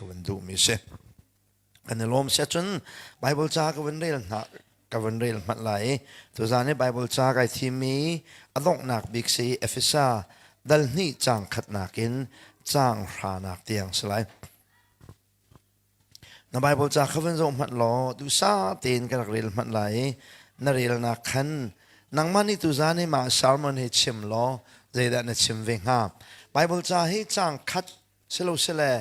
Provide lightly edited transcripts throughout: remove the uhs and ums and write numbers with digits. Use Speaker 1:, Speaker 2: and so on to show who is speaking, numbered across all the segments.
Speaker 1: ka van duhmi si. Kan i lawm sia cun Bible ca ka van rel hna ka van rel hmanh lai i tuzaan i Bible ca kai thimmi a donghnak bik si Efesa dal hnih caang khatnak in caang hranak tiang si lai. Na Bible ca kha van zoh hmanh law duhsah tein ka rak rel hmanh lai i na relnak khan nangmah nih tuzaan hi mah sermon hi chim law zeidah na chim ve hnga. Bible ca hi caang khat silosile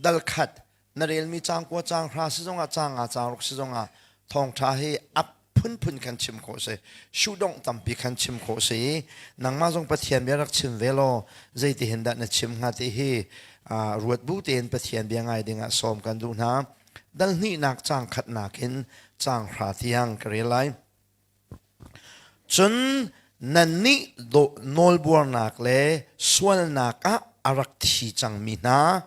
Speaker 1: dal khat na relmi caang kua caang hra si zongah caang nga caang ruk si zongah thawngṭha hi a phunphun khan chim khawh si shuhdongh tampi khan chim khawh si i nangmah zong Pathian bia rak chim ve law zeiti hin dah na chim hnga ti hi ruat bu tein Pathian bia ngai dingah sawm kan duh hna. Dal hnihnak caang khatnak in caang hra tiang ka rel lai. Cun nannih nawlbuarnak le sualnak ah a rak thi cangmi hna,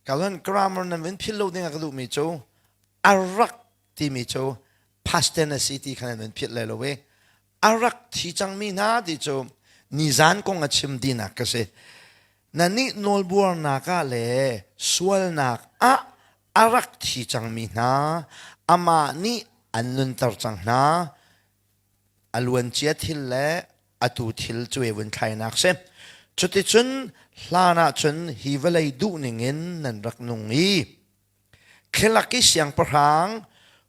Speaker 1: kalhan grammar nan vun philh lo dingah ka duhmi cu a rak timi cu past tense a si ti kha nan vun philh lai lo i a rak thi cangmi hna ti cu nizan kong a chim tinak ka si. Nannih nawlbuarnak ah le sualnak ah a rak thi cangmi hna amah nih an nunter cang hna. A luancia thil le atu thil cu vun thlainak si. Cuticun hlan ah cun hi vawlei duhning in nan rak nung i Thlilak i siangpahrang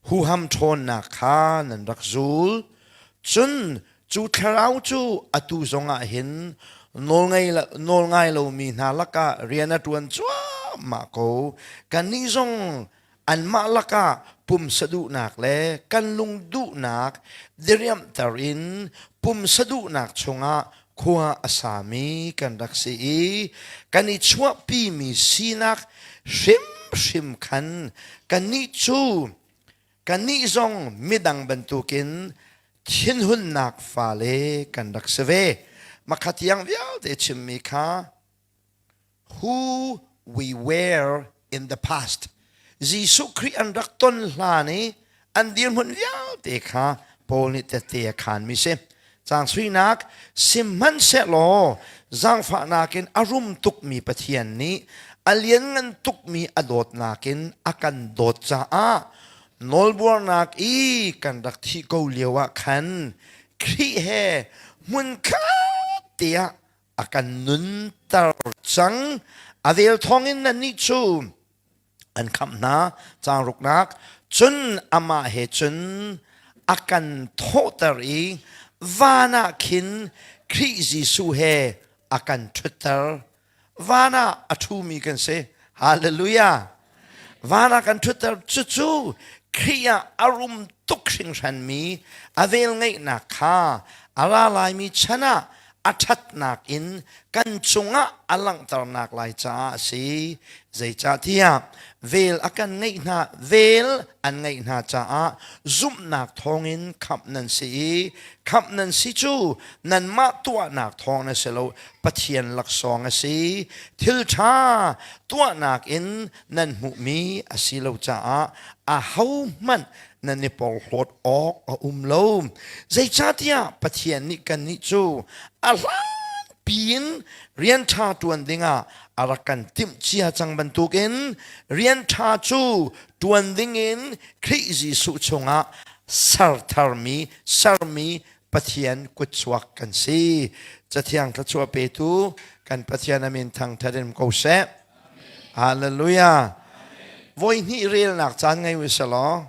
Speaker 1: huham ṭhawnnak kha nan rak zul. Cun cu thlarau cu atu zongah hin nawlngai lomi hna lakah rian a ṭuan cuahmah ko. Kannih zong anmah lakah pumsa duhnak le kan lung duhnak diriamhter in pumsa duhnak chungah khua a sami kan rak si i kan i chuahpimi sinak hrimhrim khan kannih cu kannih zong midang bantukin thinhunnak fale kan rak si ve. Makha tiang vialte chimmi kha who we were in the past. Jesuh Khrih an rak ton hlan i an dirhmun vialte kha Paul nih tette a khaanmi si. Caang suinak sihmanhsehlaw zaangfahnak in a rum tukmi Pathian nih a lianngan tukmi a dawtnak in a kan dawt caah nawlbuarnak i kan rak thih ko lio ah khan Khrih he hmunkhat te ah a kan nunter cang. A vel thawngin nannih cu an khamh hna. Caang ruknak cun amah he cun a kan thawhter i van ah khin Khrih Jesuh he a kan ṭhutter. Van ah a ṭhumi kan si. Hallelujah. Van ah kan ṭhutter. Cucu Khrih ah a rum tuk hringhranmi a velngeihnak kha a ra laimi chan ah a ṭhatnak in kan cungah a langhternak lai caah a si. Zeicahtiah vel a kan ngeih hna vel an ngeih hna caah zumhnak thawngin khamh nan si i khamh nan si cu nanmah tuahnak thawng na si lo Pathian laksawng a si. Thil ṭha tuahnak in nan hmuhmi a si lo caah ahohmanh nan i porhlawt awk a um lo. Zeicahtiah Pathian nih kannih cu a hlanpi in rian ṭha ṭuan dingah a rak kan timh cia cang bantukin rian ṭha cu ṭuan dingin Khrih Jesuh chungah ser tharmi sermi Pathian kutchuak kan si. Cathiang thluachuah petu kan Pathian amin thangṭhat in ko seh. Hallelujah. Voi hnih relnak caan ngei u selaw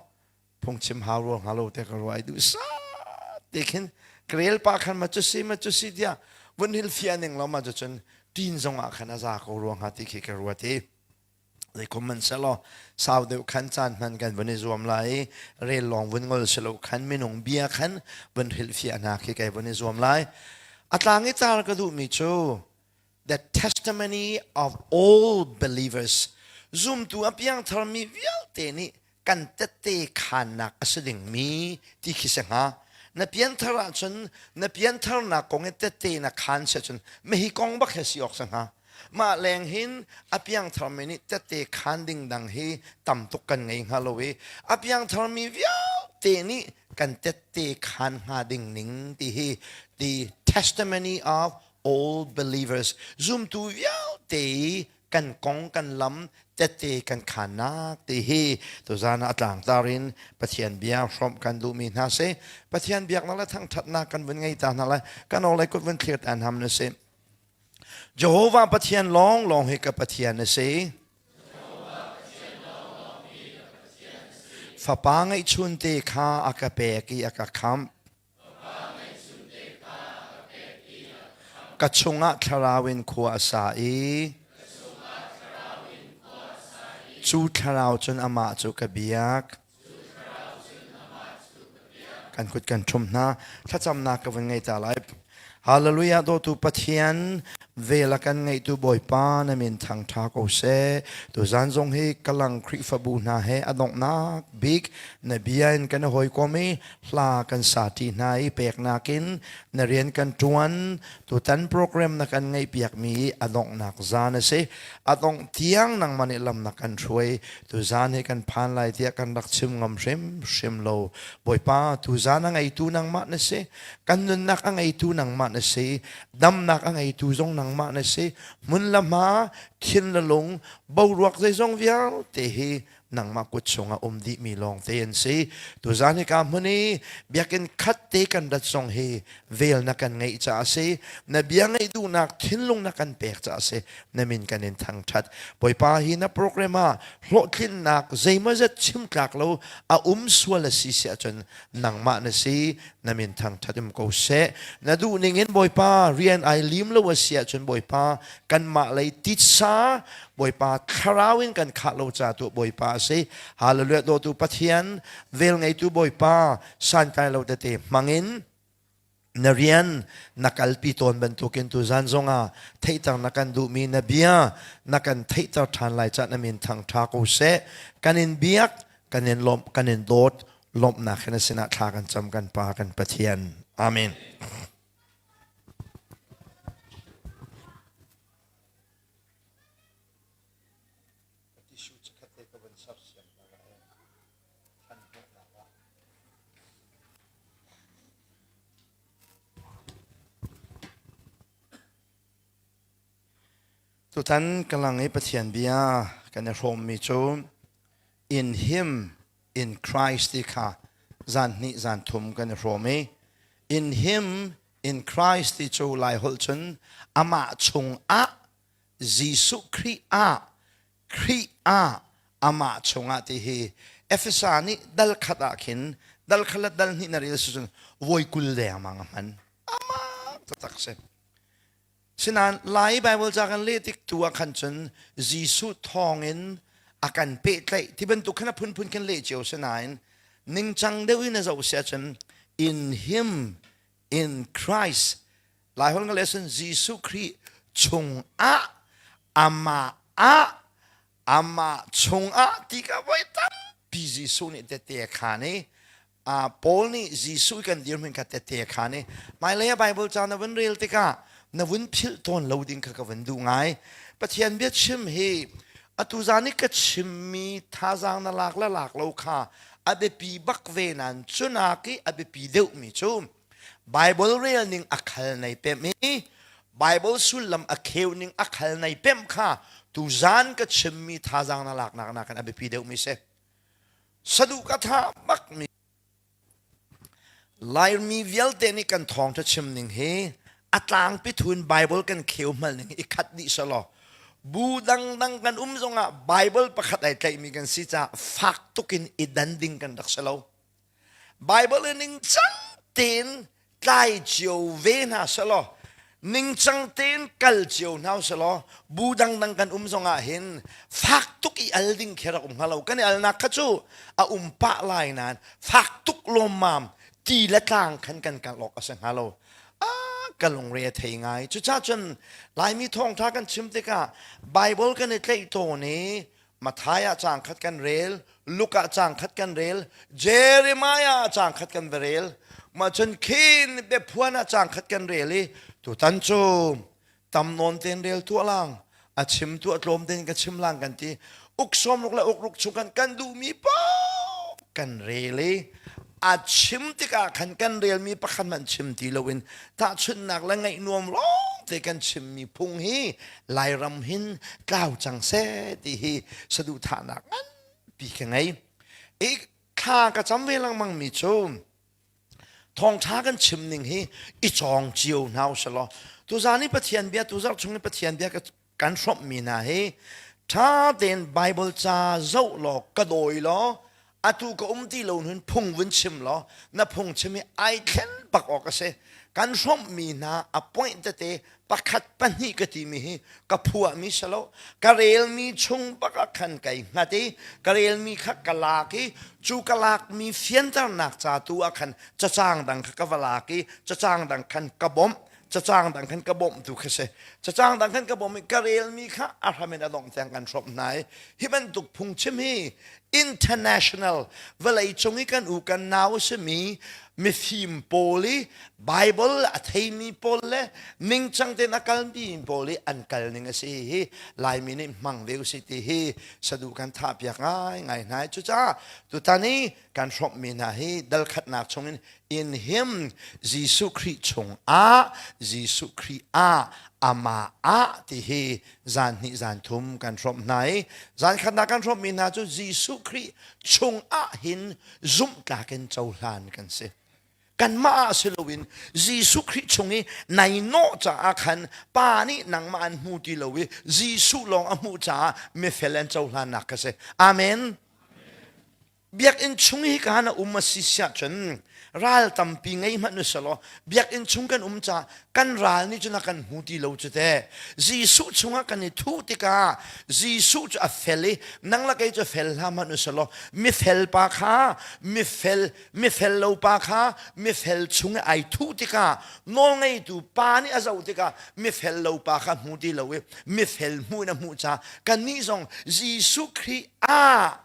Speaker 1: phungchim hau ruang hnga lo te ka ruai duh sa te khin ka rel pa khan ma cu si ma cu si tiah vun hil fia ning lo ma cu cun tin zong ah khan a za ko ruang hnga ti khi ka ruat i zeikom man selaw sau deuh khan caan hman kan vun i zuam lai i rel lawng vun ngol si lo khan minung bia khan vun hrilhfiah hna khi kai vun i zuam lai. A tlang i tar ka duhmi cu the testimony of all believers, zumtu a piangtharmi vialte nih kan tette khaannak a si dingmi ti khi si hnga. Na pianthar ahcun na piantharnak kong i tette na khaan si ahcun mihi kong bak he si awk si hnga. Mah leng hin a piangtharmi nih tette khaan ding dang hi tam tuk kan ngei hnga lo i a piangtharmi vialte nih kan tette khaan hnga ding ning ti hi the testimony of all believers, zumtu vialte i. Kan kong kan lam tette kan khannak ti hi tuzan ah a tlangtar in Pathian bia hrawmh kan duhmi hna si. Pathian biaknak le thangṭhatnak kan vun ngei ta hna lai. Kan aw le kut vun thlir ta hna na si. Jehovah Pathian lawnglawng hi ka Pathian a si. Fapa ngeihchunte kha a ka pek i a ka khamh. Ka chungah thlarau in khua a sa i cu thlarau cun amah cu ka biak. Kan kut kan ṭhum hna. Thlacamnak ka vun ngei ta lai. Hallelujah dawtu Pathian vel a kan ngeihtu Bawipa na min thangṭha ko seh. Tuzan zong hi Kalang Khrihfabu hna he a donghnak bik na bia in kan i hawikom i hla kan sa ṭi hna i peknak in na rian kan ṭuan. Tutan program na kan ngeihpiakmi i a donghnak zan a si. A dongh tiang nangmah nih lam na kan hruai. Tuzan hi kan phan lai tiah kan rak chim ngam hrimhrim lo. Bawipa, tuzan a ngeitu nangmah na si. Kan nunnak a ngeitu nangmah na si. Damnak a ngeitu zong nangmah na si. Hmun le hma, thin le lung, boruak zeizong vialte hi nangmah kut chungah um dihmi lawngte an si. Tuzan hika hmun i biakinn khat te kan rat zong hi vel na kan ngeih caah a si. Na bia ngaih duhnak thinlung na kan pek caah a si. Na min kan in thangṭhat. Bawipa hi na program ah hlawhtlinnak zeimawzat chim tlak lo a um sual a si si ahcun nangmah na si na min thangṭhat um ko seh. Na duh ning in Bawipa rian ai lim lo a si ahcun Bawipa kanmah lei titsa Bawipa thlarau in kan khah lo ca tu Bawipa a si. Hallelujah dawtu Pathian vel ngeitu Bawipa santlai lo tete hmangin na rian na kalpi tawn bantukin tuzan zongah theihter na kan duhmi na bia na kan theihter ṭhan lai ca na min thangṭha ko seh. Kan in biak, kan in lawmh, kan in dawt, lawmhnak hin a sinah thla kan cam kan Pa kan Pathian. Amen. Tissue chakhat te ka van sersiam hna lai. Than hnawhnak ah. Tutan kalang i Pathian bia kan i hrawmmi cu in him in Christ ti kha zan hnih zan thum kan i hrawm i in him in Christ ti cu Lai holh cun amah chungah Jesuh Khrih ah Khrih ah amah chungah ti hi Efesa nih dal khat ah khin dal khat le dal hnih na rel si cun voi 20 lengmang a hman amah taktak si sinain Lai Bible ca kan leh tik tu ah khan cun Jesuh thawngin a kan pehtlaih ti bantuk khan a phunphun khin leh cio sinain ningcang deuh in a zoh si ahcun in him in Christ Laiholh ka lesson Jesuh Khrih chungah amah ah amah chungah ti ka voi tampi Jesuh nih tete a khaan i Paul nih Jesuh kan dirhmun kha tete a khaan i hmailei ah Bible ca na vun rel tikah na vun philh tawn lo ding kha ka vun duh ngai. Pathian biachim hi atu zan i ka chimmi thazaang na lak le lak lo kha a biapi bak ve nain cunak i a biapi deuhmi cu Bible rel ning a khal nei pem i Bible sullam a kheu ning a khal nei pem kha tuzan ka chimmi thazaang na laknak nakin a biapi deuhmi si. Saduh ka tha bakmi Laimi vialte nih kan thawngṭha chim ning hi a tlangpi thun Bible kan kheu hmal ning i khat dih selaw bu dangdang kan um zongah Bible pakhat ai tlaihmi kan si caah fak tukin i dan ding kan rak si lo. Bible in ningcang tein tlai cio ve hna selaw ningcang tein kal cio hna selaw bu dangdang kan um zongah hin fak tuk i al ding khi rak um hnga lo kan i alnak kha cu a um pah lai nain fak tuk lawmmam ti le tlang khan kan kal awk a si hnga lo ka lungre a thei ngai cucaah cun Laimi thawngṭha kan chim tikah Bible kan i tlaih tawn i Matthai ah caang khat kan rel, Luke ah caang khat kan rel, Jeremiah ah caang khat kan va rel. Mah cun khin biaphuan ah caang khat kan rel i tutan cu tam nawn tein rel tuah lang, a chim tuah tlawm tein ka chim lang kan ti. Uk sawmruk le uk ruk chung kan kan duhmi paoh kan rel i a chim tikah khan kan relmi pakhat hmanh chim ti loin tahchunhnak le ngaih nuam lawng te. te kan chimmi phung hi Lairam hin tlau cang seh ti hi saduhthahnak nganpi ka ngei. I thla ka cam ve lengmang mi cu thawngṭha kan chim ning hi i cawng cio hna usih law tuzan i Pathian bia tuzarh chung i Pathian bia kan hrawmhmi hna hi ṭha tein Bible ca zoh law ka dawi law atu ka um ti lo nun phung vun chim law na phung chim hi ai thlen bak awk a si. Kan hrawmhmi hna a point tete pakhat pahnih ka timi hi ka phuahmi si lo. Ka relmi chung bak ah khan kai hngat i ka relmi kha ka lak i cu ka lakmi fianternak ca tu ah khan cacang dang kha ka va lak i cacang dang khan ka bawmh cacang dang khan ka bawmhtu kha si. Cacang dang khan ka bawmh i ka relmi kha a hram in a dongh tiang kan hrawmh hna i hi bantuk phungchim hi international vawlei cung i kan u kan nau a simi mifim pawl i Bible a theimi pawl le ningcang tein a kalmi pawl i an kal ning a si hi Laimi nih hmang ve usih ti hi sadu kan thah piak ngai ngai hna. Cucaah tutan i kan hrawmhmi hna hi dal khatnak chungin in him Jesuh Khrih chungah Jesuh Khrih ah amah ah ti hi zan hnih zan thum kan hrawmh hna i zan khatnak kan hrawmhmi hna cu Jesuh Khrih chungah hin zumhtlak in cohlan kan si. Kanmah ah si loin Jesuh Khrih chung i nai nawh caah khan Pa nih nangmah an hmu ti lo i Jesuh lawng a hmuh caah mifel an cohlannak kha si. Amen. Biakinn chung hi ka na um a si siah cun ral tampi ngei hmanh u selaw biakinn chung kan um caah kan ral nih cun a kan hmu ti lo cu teh. Jesuh chungah kan i thuh tikah Jesuh cu a fel i nang le kei cu fel hlah hmanh u selaw mifel pa kha mifel mifel lo pa kha mifel chung i ai thuh tikah nawlngeitu pa nih a zoh tikah mifel lo pa kha hmu ti lo i mifel hmuh in a hmuh caah kannih zong Jesuh Khrih ah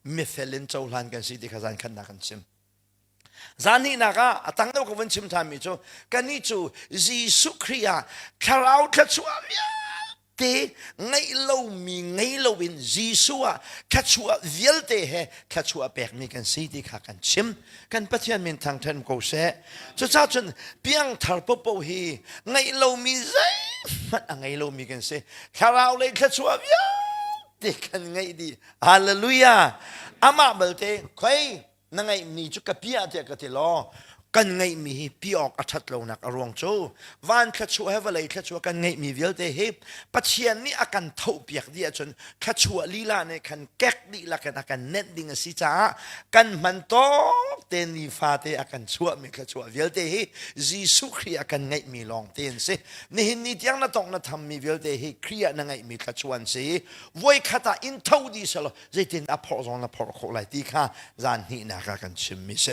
Speaker 1: mifel in cohlan kan si ti kha zan khatnak kan chim. Zan hnihnak ah a tang deuh ka vun chim ṭhanmi cu kannih cu Jesuh Khrih ah thlarau thluachuah vialte ngeih lomi ngei loin Jesuh ah thluachuah vialte he thluachuah pekmi kan si ti kha kan chim. Kan Pathian min thangṭhat ko seh. Cucaah cun piangthar popo hi ngeih lomi zeihmanh a ngei lomi kan si. Thlarau lei thluachuah vialte kan ngeih dih. Hallelujah! Amah balte khoi na ngeihmi cu ka piah tiah ka ti law kan ngeihmi hi pi awk a ṭhat lonak a ruang cu van thluachuah he vawlei thluachuah kan ngeihmi vialte hi Pathian nih a kan thohpiak dih ahcun thluachuah lila nih khan kek dihlak in a kan nenh ding a si caah kan hman tawk te nifate a kan chuahmi thluachuah vialte hi Jesuh Khrih a kan ngeihmi lawng te an si. Nihin ni tiang na tong na thammi vialte hi Khrih ah na ngeihmi thluachuah an si. Voikhat ah in tho dih selaw zeitin a phorh zong na phorh khawh lai ti kha zan hnihnak ah kan chimmi si.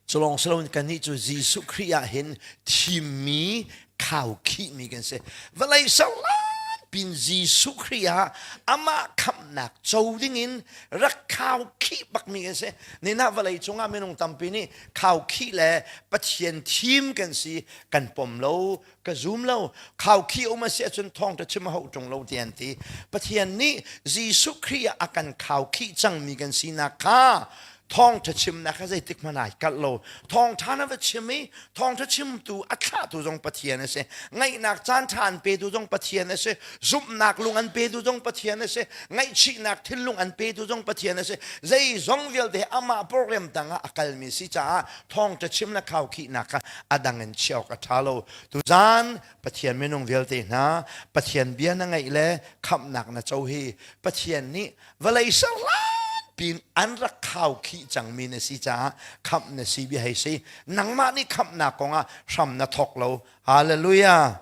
Speaker 1: Culong siloin kannih cu Jesuh Khrih ah hin thimmi khaukhihmi kan si. Vawlei serlan pin Jesuh Khrih ah amah khamhnak co dingin rak khaukhih bakmi kan si. Nina vawlei cungah minung tampi nih khaukhih le Pathian thim kan si kan pom lo ka zum lo. Khaukhih um a si ahcun thawngṭha chim a hauh ṭung lo ti an ti. Pathian nih Jesuh Khrih ah a kan khaukhih cangmi kan sinak kha thawngṭha chimnak kha zeitik hmanh ai kalh lo. Thawngṭha na va chim i thawngṭha chimtu a thlahtu zong Pathian a si. Ngaihnak caan ṭha an petu zong Pathian a si. Zumhnak lung an petu zong Pathian a si. Ngaihchihnak thinlung an petu zong Pathian a si. Zeizong vialte amah program tangah a kalmi si caah thawngṭha chim le khaukhihnak kha a dang in chiah awk a ṭha lo. Tuzaan Pathian minung vialte hna Pathian bia na ngaih le khamhnak na co hi Pathian nih vawlei ser hlan pin an rak khaukhih cangmi na si caah khamh na si bia hei si. Nangmah nih khamhnak kongah hram na thawk lo. Hallelujah.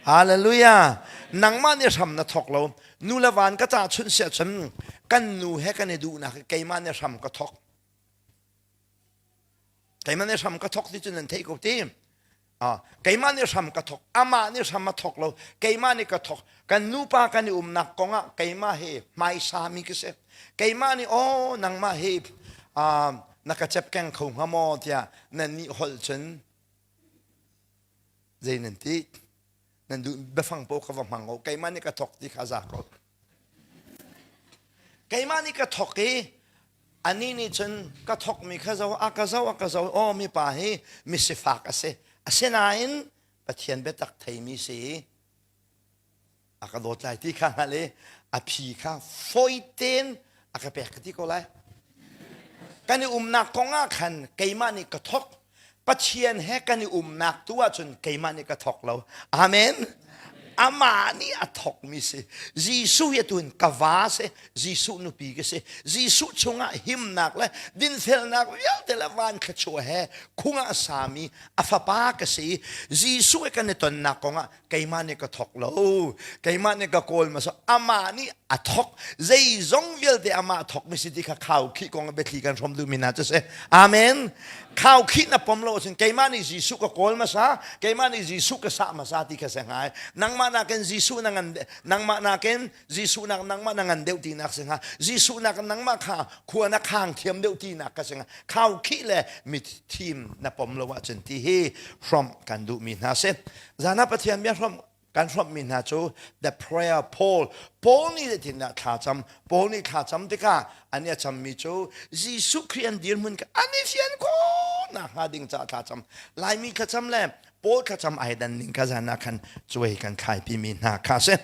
Speaker 1: Hallelujah. Nangmah nih hram na thawk lo. Nu le van ka ca chunh siah cun kan nu he kan i duhnak keimah nih hram ka thawk. Keimah nih hram ka thawk ti cu nan theih ko ti. Ah, keimah nih hram ka thawk, amah nih hram a thawk lo, keimah nih ka thawk. Kan nupa kan i umnak kongah keimah hi hmaisami ka si. Keimah nih aw nangmah hi uh, na ka cepkeng kho hnga maw tiah nan nih holh cun zei nan ti? Nan duh biafang paoh ka va hmang ko. Keimah nih ka thawk ti kha za ko. Keimah nih ka thawk i anih nih cun ka thawkmi kha zo a ka zo a ka zo aw mipa hi misifak a si. Asinain. Pathian biatak theimi si a ka dawt lai ti kha hngalh i a phi kha fawi tein a ka pek ka ti ko lai. Kan i umnak kong ah khan keimah nih ka thok. Pathian he kan i umnak tu ahcun keimah nih ka thok lo. Amen. Amah nih a thokmi si. Jesuh hi atu in ka va si. Jesuh nupi ka si. Jesuh chungah himnak le dinfelnak vialte le van thluachuah he khung ah sami a fapa ka si. Jesuh he kan i tonnak kongah keimah nih ka thok lo keimah nih ka kawl ma so amah nih a thok zeizong vialte amah thok mi si ti kha khau khih kong biathli kan hrom duhmi hna cu si amen khau khih na pom lo ahcun keimah nih Jesuh ka kawl hmasa keimah nih Jesuh ka sah hmasa ti kha si ngai nangmah nakin Jesuh na ngan nangmah nakin Jesuh nak nangmah na ngan deuh tinak si hnga Jesuh nak nangmah kha khua na khang thiam deuh tinak ka si hnga khau khih le mi thim na pom lo ahcun ti hi hrom kan duhmi hna si Zan ah Pathian bia hrawmh kan hrawmhmi hna cu the prayer Paul Paul nih zeitindah thlacam Paul nih thlacam tikah an i a cammi cu Jesuh Khrih an dirhmun kha an i fian khawh nakhnga ding caah thlacam Laimi thlacam le Paul thlacam ai dan ning kha zan ah khan cuai kan thlaipimi hna kha a si.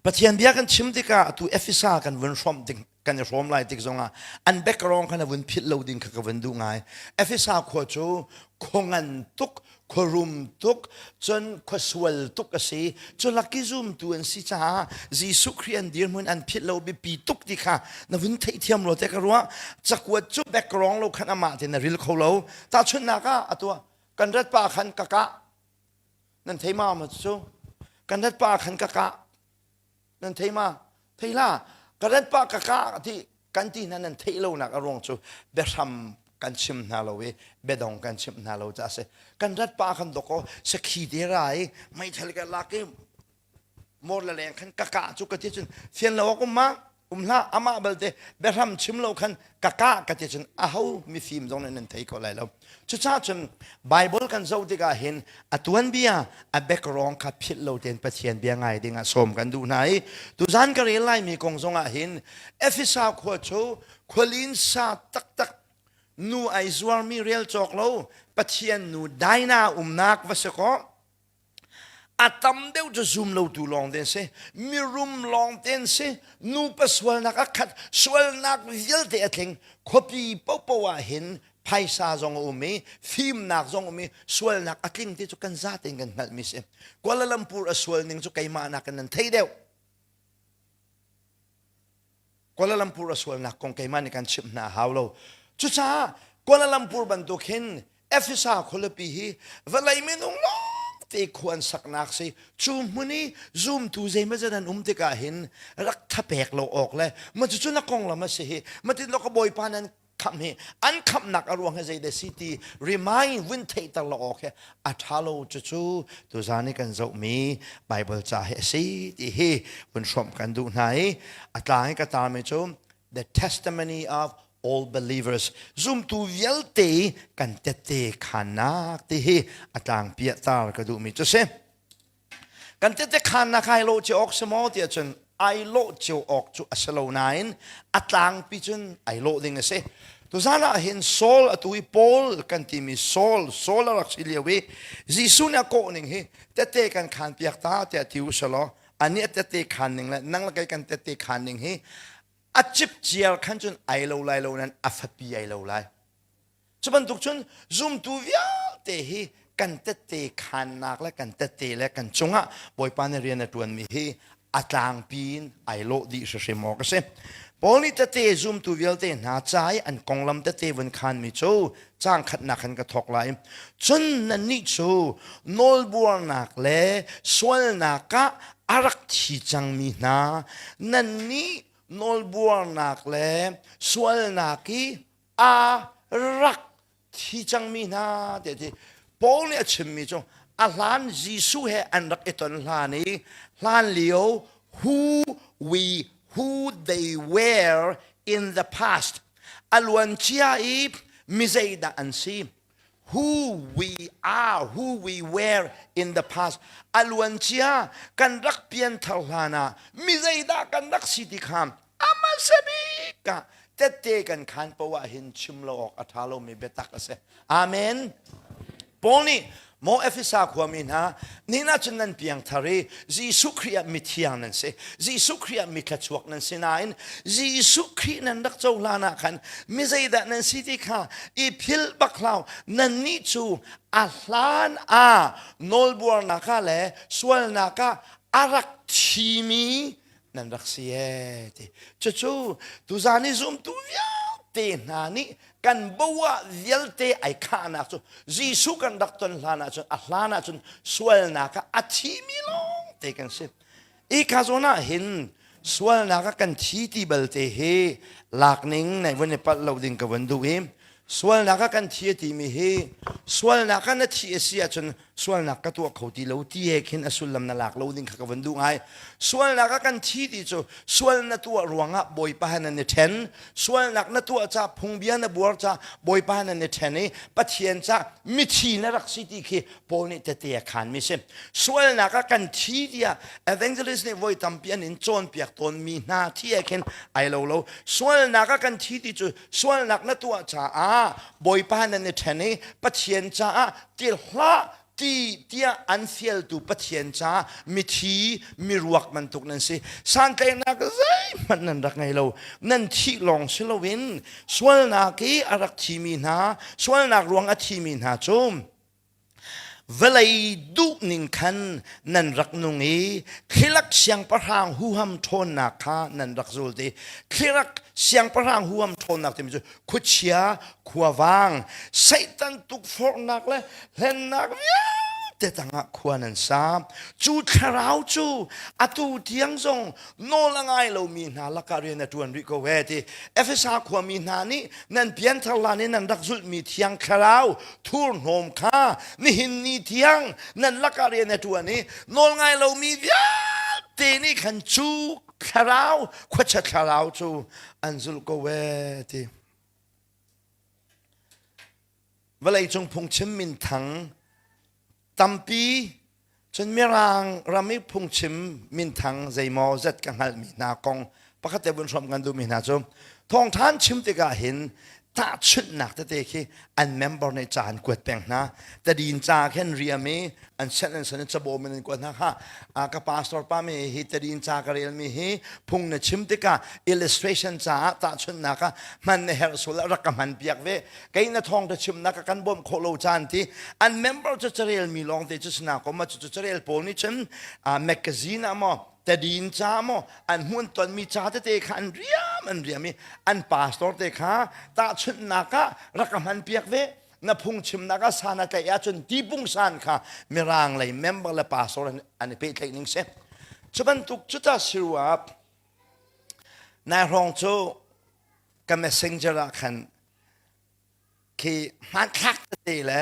Speaker 1: Pathian bia kan chim tikah atu Efesa kan vun hrawmh ding kan i hrawm lai tik zongah an background kha na vun philh lo ding kha ka vun duh ngai. Efesa khua cu khua ngan tuk, khua rum tuk, cun khua sual tuk a si. Cu laki zumtu an si caah Jesuh Khrih an dirhmun an philh lo biapi tuk ti kha na vun theihthiam lo te ka ruah. Cakuat cu background lo khan amah te na ril kho lo. Tahchunhnak ah atu kan rat pa khan ka kah Nan thei ma ma cu? Kan rat pa khan ka kah. Nan thei ma? Thei la. Ka rat pa ka kah ti kan ti hna nan theih lonak a ruang cu biahram kan chim hna lo i biadong kan chim hna lo ca si. Kan rat pa khan doko sakhi te ra i meithal ka lak i mor le leng khan ka kah cu ka ti cun fian lo awk um ma um hlah amah balte biahram chim lo khan ka kah ka ti cun aho mifim zong nih nan thei ko lai lo cucaah cun Bible kan zoh tikah hin a tuanbia a background kha philh lo tein Pathian bia ngai ding ah sawm kan duh hna i tuzan ka rel laimi kong zong ah hin Efesa khua cu khualin sa taktak nu ai zuarmi rel cawk lo Pathian nu Dinah umnak va si kaw A tam deuh cu zum lotu lawng te an si. Mirum lawng te an si. Nupa sualnak a khat. Sualnak vialte a tling. Khuapi paohpaoh ah hin phaisa zong a um i fimnak zong um i sualnak a tling ti cu kan za tein kan hngalhmi si. Kuala Lumpur a sual ning cu keimah nakin nan thei deuh. Kuala Lumpur a sualnak kong keimah nih kan chimh hna a hau lo. Cucaah Kuala Lumpur bantuk hin Efesa khualipi hi vawlei minung lawngte khua an saknak si. Cu hmun i zumtu zeimawzat an um tikah hin rak thapek lo awk le ma cucu na konglam a si hi matin ka bawipa nan khamh hi an khamhnak a ruang hi zeidah si ti remind vun theihter lo awk hi a ṭha lo cucu tuzan i kan zohmi Bible ca hi a si ti hi vun hrawmh kan duh hna i a tlang i ka tarmi cu the testimony of all believers zumtu vialte kan tette khannak ti hi a tlangpi ah tar ka duhmi cu si. Kan tete khannak ai lawh cio awk si maw tiah cun ai lawh cio awk cu a si lo nain a tlangpi cun ai lawh ding a si. Tuzan ah hin Saul atu i Paul kan timi Saul, Saul a rak si lio i Jesuh nih a kawh ning hi tete kan khan piak ta tiah ti u selaw anih a tete khan ning le nang le kei kan tete khan ning hi a cipciar khan cun ai lo lai lo nan a fapi ai lo lai. Cu bantuk cun zumtu vialte hi kan tette khannak le kan tette le kan cungah Bawipa nih rian a ṭuanmi hi a tlangpi in ai lawh dih hrimhrim awk a si. Paul nih tete zumtu vialte hna ca i an konglam tete vun khanmi cu caang khatnak khan ka thawk lai. Cun nannih cu nawlbuarnak le sualnak ah a rak thi cangmi hna, nannih nawlbuarnak le sualnak i a rak thi cangmi hna tiah ti Paul nih a chimmi cu a hlan Jesuh he an rak i ton hlan i hlan lio who we who they were in the past a luan cia i mi zeidah an si who we are who we were in the past a luan cia kan rak pianthar hlan ah mi zeidah kan rak si ti kha ama bik ah tette kan khan poah hin chim lo awk a ṭha lomi biatak a si. Amen. Paul nih Maw Efesa khuami hna, nihin ahcun nan piangthar i Jesuh Khrih ah mithiang nan si. Jesuh Khrih ah mithlachuak nan si nain Jesuh Khrih nan rak cohlan ah khan mi zeidah nan si ti kha i philh bak hlah. Nannih cu a hlan ah nawlbuarnak ah le sualnak ah a rak thimi nan rak si ee ti. Cucu tuzaan i zumtu vialte hna nih kan bo ah vialte ai khahnak cu Jesuh kan rak ton hlan ahcun a hlan ahcun sualnak ah a thimi lawng te kan si. I ka zawn ah hin sualnak ah kan thi ti balte hi lak ning nei vun i palh lo ding ka vun duh i sualnak ah kan thi a timi hi sualnak ah na thi a si ahcun sualnak ka tuah kho ti lo ti he khin a sullam na lak lo ding kha ka vun duh ngai. Sualnak ah kan thi ti cu sual na tuah ruangah Bawipa he nan i ṭhen. Sualnak na tuah ca phungbia na buar ca Bawipa he nan i ṭhen i Pathian ca mithi na rak si ti khi Paul nih tete a khanmi si. Sualnak ah kan thi tiah evangelist nih voi tampi an in cawnpiak tawnmi hna thi he khin ai lo lo. Sualnak ah kan thi ti cu sualnak na tuah caah Bawipa nan i ṭhen i Pathian caah ti hlah ti tiah an fialtu Pathian caah mithi miruak bantuk nan si. Santlaihnak zeihmanh nan rak ngei lo. Nan thih lawng si loin sualnak i a rak thimi hna, sualnak ruang a thimi hna cu Vawlei duhning khan nan rak nung i thlilak siangpahrang huham ṭhawnnak kha nan rak zul ti. Thlilak siangpahrang huham ṭhawnnak timi cu khuachia, khuavang, Satan tukforhnak le hlennak vialte tangah khua nan sa. Cu thlarau cu atu tiang zong nawl a ngai lomi hna lakah rian a ṭuan rih ko ee ti. Efesa khuami hna nih nan pianthar hlan in nan rak zulhmi thiang thlarau thurhnawm kha nihin ni tiang nan lakah rian a ṭuan i nawl ngai lomi vialte nih khan cu thlarau khuachia thlarau cu an zulh ko ee ti. Vawleicung phungchim minthang tampi cun Mirang ram i phungchim minthang zeimaw zat ka hngalhmi hna kong pakhat te vun hrawm kan duhmi hna cu thawngṭha an chim tikah hin tahchunhnak tete khi an member nih ca an kuat peng hna. Tadin ca khin riam i an senh an sen i cabawm in an kuat hna kha ka pastor pa mi hi tadin ca ka relmi hi phung na chim tikah illustration caah tahchunhnak ah hman na herh sual ah rak ka hman piak ve kei na thawngṭha chimnak ka kan bawmh khawh lo caan ti an member cu carel mi lawng te cu sina ko ma cu carel pawl nih cun magazine ah maw tadin ca maw an hmun tonmi ca tete kha an riam an riam i an pastor te kha tahchunhnak ah rak ka hman piak ve na phungchimnak ah san a tlaih ahcun ti pungsan kha mirang lei member le pastor an i pehtlaih ning si cu bantuk cu ta siruap nai hrawng cu ka messenger ah khan khi hmanthlak tete le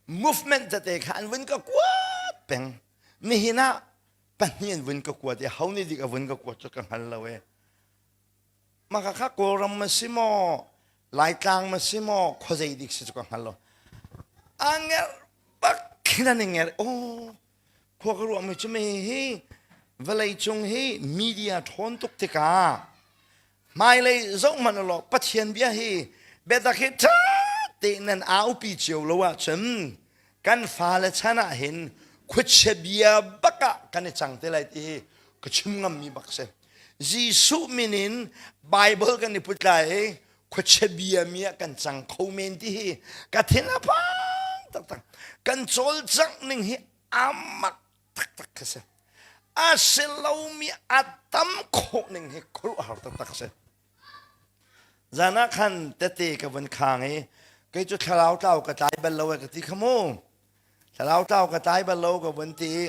Speaker 1: movement tete kha an vun ka kuat peng nihin ah pahnih an vun ka kuat i ho nih dik a vun ka kuat cu ka hngal lo e maka kha kawlram ma si maw laitlang ma si maw khuazei dik si cu ka hngal lo a ngerh bak khin an i ngerh oh khua ka ruahmi cu mi hi vawlei cung hi media ṭhawn tuk tikah hmailei zoh hmanh u law Pathian bia hi biatak hi ṭha tein nan aupi cio lo ahcun kan fale chan ah hin khuachia bia bak ah kan i cang te lai ti hi ka chim ngammi bak si. Jesuh min in Bible kan i put lai i khuachia bia mi ah kan cang kho men ti hi ka thin a phang taktak. Kan cawlcangh ning hi a mak taktak ka si. A si lomi a tam khawh ning hi khuaruahhar taktak a si. Zan ah khan tete ka vun khang i kei cu thlarau tlau ka tlai bal lo e ka ti kha mu. Thlarau tlau ka tlai bal lo ka vun ti i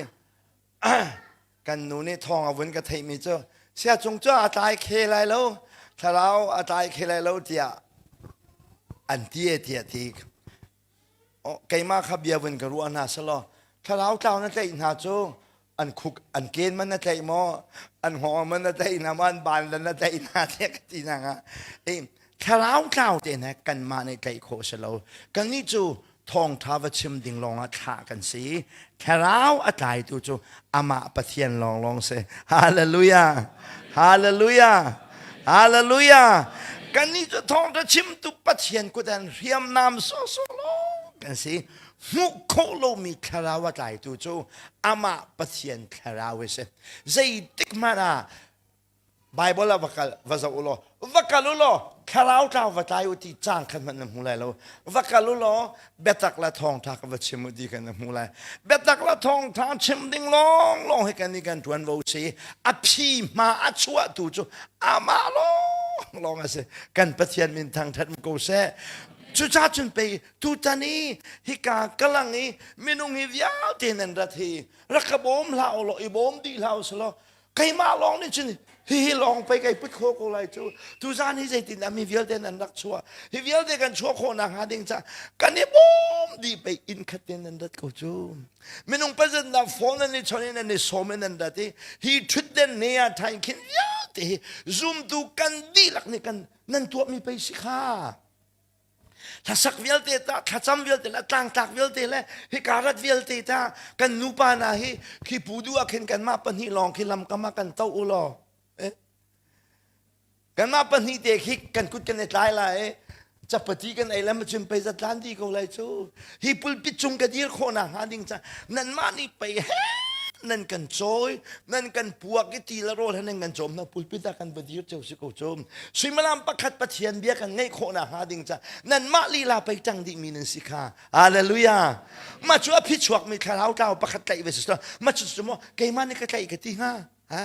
Speaker 1: kan nu nih thawng a vun ka theihmi cu sia cung cu a tlai khe lai lo thlarau a tlai khe lai lo tiah an ti e tiah ti Keimah kha bia vun ka ruah hna selaw thlarau tlau na tlaih hna cu an khuk an ken man na tlaih maw an hngawng man na tlaih hna maw an ban lan na tlaih hna tiah ka ti hna hnga. Thlarau tlau te hna kanmah nih tlaih khawh si lo. Kannih cu thawngṭha va chim ding lawngah thlah kan si. Thlarau a tlaitu cu amah Pathian lawnglawng si. Hallelujah! Hallelujah! Hallelujah! Kannih cu thawngṭha chimtu Pathian kut an hriamnam sawsawh lawng kan si. Hmuh khawh lomi thlarau a tlaitu cu amah Pathian thlarau a si. Zeitik hmanh ah Bible ah va kal va zoh u law va kal u law thlarau tlau va tlai u ti cang khan hmanh na hmu lai lo. Va kal u law biatak le thawngtha ka va chim u ti khan na hmu lai. Biatak le thawngtha chim ding lawng lawng hi kan i kan tuanvo si. A phi hma a chuahtu cu amah lawng lawng a si. Kan Pathian min thangthat ko seh. Cucaah cun pei tutan i hika kalang i minung hi vialte nan rat hi rak ka bawm hlah u law i bawm dih hlah u selaw keimah lawng nih cun hihi lawng pei kai put kho ko lai cu tuzan hi zeitin dah mi vialte nan rak chuah hi vialte kan chuah khawh nak hnga ding ca kan i bawm dih pei inn khat te nan rat ko cu minung pazat na phone nan i chon in nan i sawm in nan rat i hi thutden ne ah thain khin vialte hi zumtu kan dihlak nih kan nan tuahmi pei si kha hlasak vialte ta thlacam vialte le tlangtlak vialte le hika rat vialte ta kan nupa hna hi khi pudu ah khin kanmah pahnih lawng khi lamkam ah kan to u law eh? kanmah pahnih te khi kan kut kan i tlai lai eh? chapati kan ei lam cun pei zatlan di ko lai cu hi pulpit cung ka dir khawh nak hnga ding ca nanmah nih pei he nan kan cawi nan kan puak i ti le rawl he nan kan cawm hna pulpit ah kan va dir cio si ko cu suimilam pakhat Pathian bia kan ngeih khawh nak hnga ding ca nanmah lila pei ṭang dih mi nan si kha hallelujah mah cu a phichuak mi thlarau tlau pakhat tlaih ve si mah cu cu maw keimah nih ka tlaih ka ti hnga ha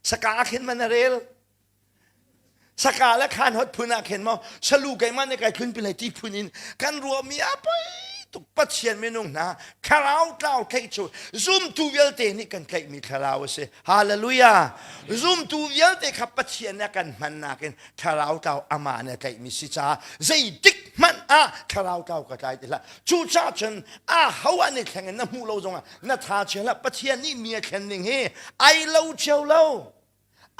Speaker 1: saka khin man a rel Saka le khan hot phun ah khin maw salu keimah nih kai thlun pi lai ti phun in kan ruahmi a poi tuk Pathian minung hna thlarau tlau tlaih cu zumtu vialte nih kan tlaihmi thlarau a si hallelujah zumtu vialte kha Pathian nih a kan hmannak in thlarau tlau amah nih a tlaihmi si caah zeitik hmanh ah thlarau tlau ka tlai ti hlah cucaah cun a ho an i thleng in na hmuh lo zongah na tha chia hlah Pathian nih mi a thlen ning hi ai lo cio lo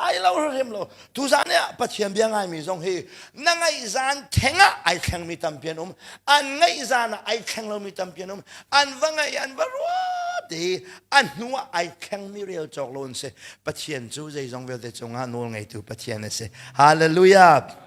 Speaker 1: Ai lo hrim lo. Tuzan ah Pathian bia ngaimi zong hi na ngaih zan theng ah ai thlengmi tampi an um. An ngaih zan ah ai thleng lomi tampi an um. An va ngaih an va ruat i a hnu ah ai thlengmi rel cawk lo an si. Pathian cu zeizong vialte cungah nawl ngeitu Pathian a si. Hallelujah.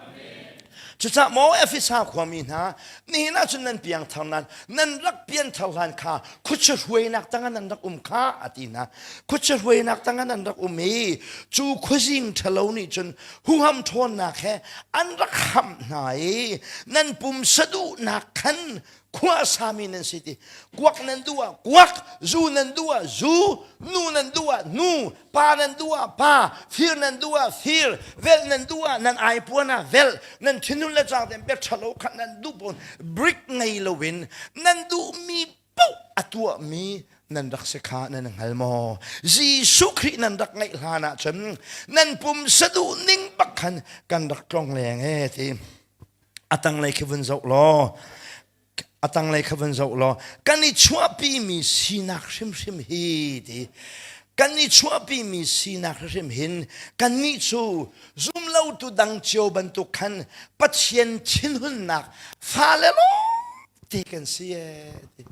Speaker 1: Cucaah maw Efesa khuami hna, nihin ah cun nan piangthar nan nan rak pianthar hlan kha khuachia hruainak tangah nan rak um kha a ti hna. Khuachia hruainak tangah nan rak um i cu khuazing ṭhalo nih cun huham ṭhawnnak he an rak hamh hna i nan pumsa duhnak khan khua a sami nan si ti kuak nan duh ah kuak zu nan duh ah zu nu nan duh ah nu pa nan duh ah pa fir nan duh ah fir velh nan duh ah nan aipuan ah velh nan thinhun le cang ten bia ṭhalo kha nan duh pawn brick ngei loin nan duhmi paoh a tuahmi nan rak si kha nan hngal maw Jesuh Khrih nan rak ngeih hlan ah cun nan pumsa duh ning bak khan kan rak tlong leng e ti a tanglei khi vun zoh law a tanglei kha vun zoh law kan i chuahpimi sinak hrimhrim hi ti kan i chuahpimi sinak hrimhrim hin kannih cu zumlotu dang cio bantuk khan Pathian thinhunnak fale lawng ti kan si ee ti.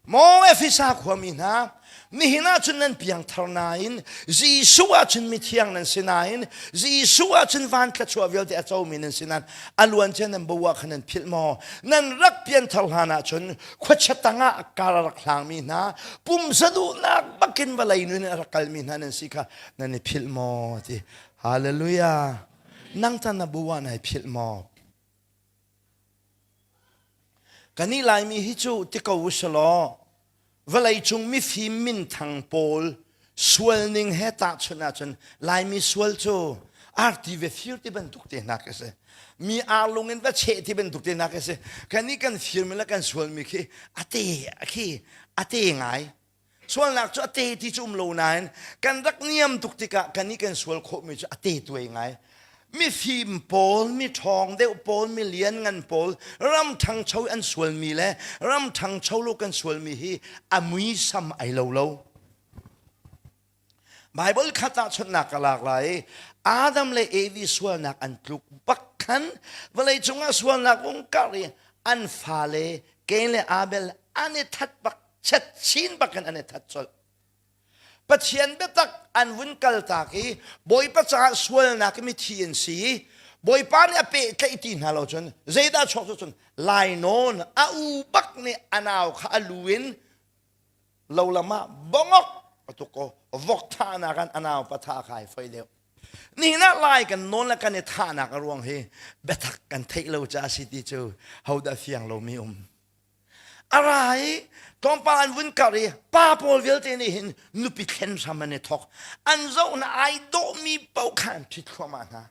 Speaker 1: Maw Efesa khuami hna, nihin ah cun nan piangthar nain Jesuh ah cun mithiang nan si nain Jesuh ah cun van thluachuah vialte a comi nan si nain a luancia nan bo ah khan nan philh maw? Nan rak pianthar hlan ah cun khuachia tangah kar a rak hlangmi hna pumsa duhnak bakin vawlei nun in a rak kalmi hna nan si kha nan i philh maw? Ti Hallelujah. Nang tan na bu ah nai philh maw? Kannih Laimi hi cu ti ko usalaw vawleicung mifim minthang pawl sual ning he tahchunh ahcun Laimi sual cu arti ve fir ti bantuk te hna khi si. Mi arlung in va cheh ti bantuk te hna khi si. Kannih kan firmi le kan sualmi khi a te khi a te ngai. Sualnak cu a te ti cu um lo nain kan rak niam tuk tikah kan i kan sual khawhmi cu a te tuai ngai. Mifim pawl, mi ṭhawng deuh pawl, mi lianngan pawl, ram ṭhangcho an sualmi le ram ṭhangcho lo kan sualmi hi a muisam ai lo lo. Baibal kha tahchunhnak ka lak lai i Adam le Evi sualnak an tluk bak khan vawleicung ah sualnak ung karh i an fale Cain le Abel an i that bak chet chin bak in an i that colh. Pathian biatak an vun kaltak i Bawipa caah sualnak i mithi an si i. Bawipa nih a pehtlaih ti hna lo cun zeidah chuak cu cun lainawn a u bak nih a nau kha a lu in lo lam ah bongok a tuk ko vok thahnak an a nau pa thah kha ai foi deuh. Nihin ah lai kan nawn le kan i thahnak a ruang hi biatak kan theih lo caah si ti cu hodah fiang lomi um. A ra i tlawmpal an vun kar i pa pawl vialte nih hin nupi thlen hram an i thawk. An zohna ai dawhmi paoh kha an ṭhit thluahmah hna.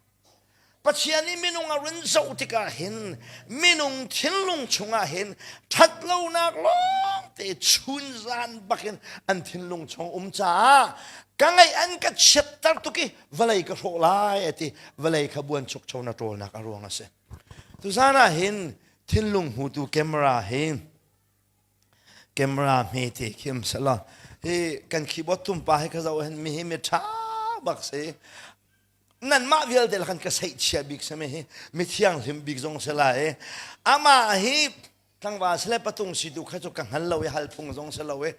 Speaker 1: Pathian nih minung a run zoh tikah hin minung thinlung chungah hin ṭhatlonak lawngte chunzan bakin an thinlung chung um caah ka ngaih an ka chiatter tuk i vawlei ka hrawh lai a ti. Vawlei kha buanchukcho na ṭawlnak a ruang a si. Tuzan ah hin thinlung hmutu camera hi camera hmete khi um selaw hi kan keyboard tumpa hi ka zoh hin mi hi mi ṭha bak si. Nanmah vialte khan ka seihchia bik sami hi mithianghlim bik zong si lai. Amah hi tlangval sile patung si tu kha cu ka hngal lo i hal phung zong si lo i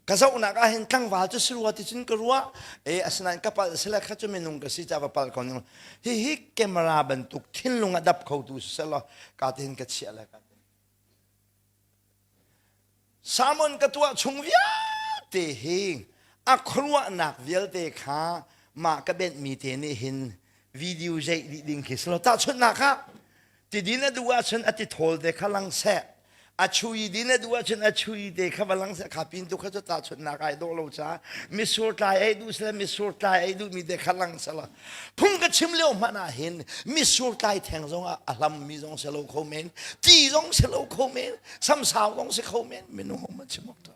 Speaker 1: ka zohnak ah hin tlangval cu si rua ti cun ka ruah e asinain ka palh sile kha cu minung ka si ca va palh ko ning hihi camera bantuk thinlung a dap kho tu selaw ka tin ka chiah le ka Sermon ka tuah chung vialte hi a khuaruahnak vialte kha mah ka benhmi te nih hin video zeih dih ding khi si lo. Tahchunhnak ah tidin a duh ahcun a tithawl te kha lang seh. A chui din a duh ahcun a chui te kha va lang seh. Kha pin tu kha cu tahchunhnak ai dawh lo caah misur tlai ei duh sile misur tlai ei duhmi te kha lang seh law phung ka chim lio hmanh ah hin misur tlai theng zong ah a hlammi zong si lo kho men ti zong si lo kho men samsau zong si kho men minung hom an chim awk ṭha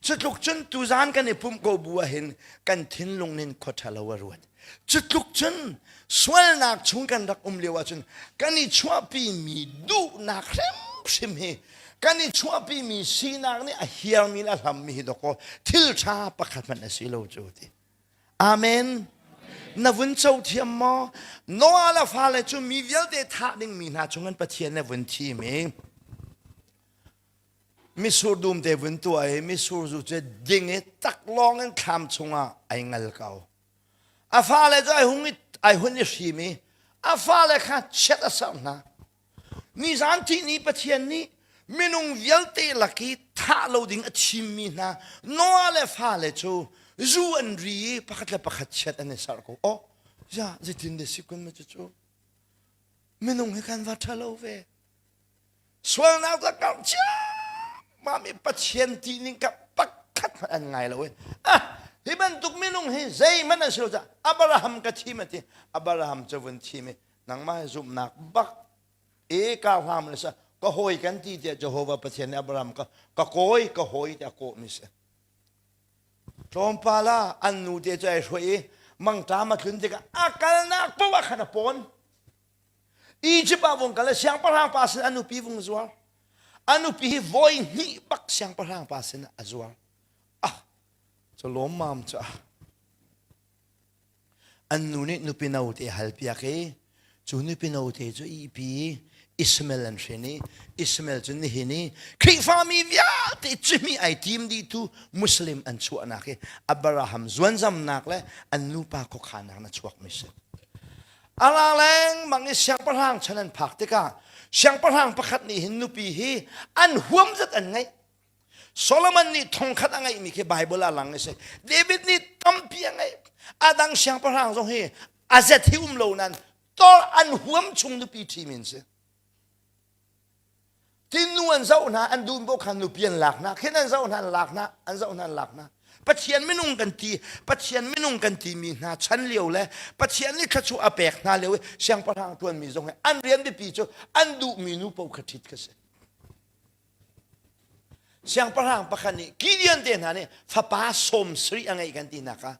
Speaker 1: cutluk cun tuzan kan i pumh ko bu ah hin kan thinlung nin khua ṭha lo a ruat cutluk cun sualnak chung kan rak um lio ahcun kan i chuahpi mi duhnak hrimhrim hi kan i chuahpimi sinak nih a hiarmi le a hlammi hi dawkaw thil ṭha pakhat hmanh a si lo cu ti. Amen. Na vun co thiam maw? Noah le fale cu mi vialte thah dingmi hna chung in Pathian nih vun thim i misur dum te vun tuah i misur zu cu ding i taklawng in thlam chungah ai ngal ko. A fale cu ai hung i ai hun i hrim i a fale kha chiat a serh hna. Nizan tihni Pathian nih minung vialte lak i thah lo ding a thimmi hna Noah le fale cu zu an ri i pakhat le pakhat chiat an i serh ko. Oh, ya zeitin de si kun ma cucu? Minung hi kan va ṭha lo ve. Sualnak cu karh ciammam i Pathian ti ning ka pakhat hmanh an ngai lo i ah hi bantuk minung hi zeihmanh an si lo caah Abraham ka thim a ti. Abraham cu vun thim i nangmah hi zumhnak bak e ka hlam le sa ka hawi kan ti tiah Jehovah Pathian nih Abraham ka ka kawi ka hawi tiah kawh mi si tlawmpal ah an nu te cu ai hruai i mangṭam a tlun tikah a kalnak paoh ah khan a pawn Egypt ah vung kal i siangpahrang pa sin a nupi vung zuar a nupi hi voi hnih bak siangpahrang pa sin a zuar ah cu lawmmam cu ah An nu nih nupi note a halpiak i cu nupi note cu ihpi i Ishmael an hrin i Ishmael cu nihin i Khrihfami vialte cihmih ai tim dihtu Muslim an chuahnak hi Abraham zuanzamnak le an nupa khuakhanak na chuakmi si. A ra lengmang i siangpahrang chan an phak tikah siangpahrang pakhat nih hin nupi hi an huam zat an ngeih. Solomon nih thongkhat a ngeihmi khi Bible ah lang a si. David nih tampi a ngeih. A dang siangpahrang zong hi a zet hi um lo nain tor an huam chung nupi ṭhimi an si. Tin nu an zoh hna, an dun bo khan nupi an lak hna, khin an zoh hna, an lak hna, an zoh hna, an lak hna. Pathian minung kan ti, Pathian minung kan timi hna chan lio le Pathian nih thluachuah a pek hna lio i siangpahrang ṭuanmi zong hi an rian biapi cu an duhmi nu paoh kha ṭhit kha si. Siangpahrang pakhat nih Gideon te hna nih fapa 70 a ngeih kan tinak ah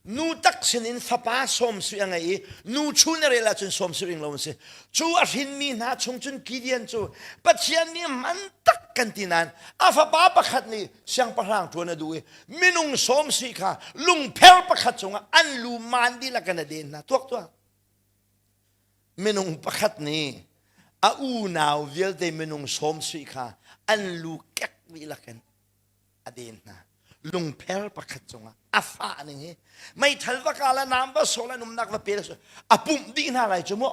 Speaker 1: nu tak sinin fapa 70 a ngei i nu chun a rel ahcun 70 lo an si. Cu a hrinmi hna chung cun Gideon cu Pathian nih man tak kan ti nain a fapa pakhat nih siangpahrang ṭuan a duh i minung 70 kha lungpher pakhat cungah an lu maan dihlak in a den hna. Tuak tuah. Minung pakhat nih a unau vialte minung sawm sui kha an lu kek dihlak in a den hna. Lungpher pakhat cungah a fah ning hi meithal va ka la nam va sol an umnak va pe a pumh dih hna lai cu mu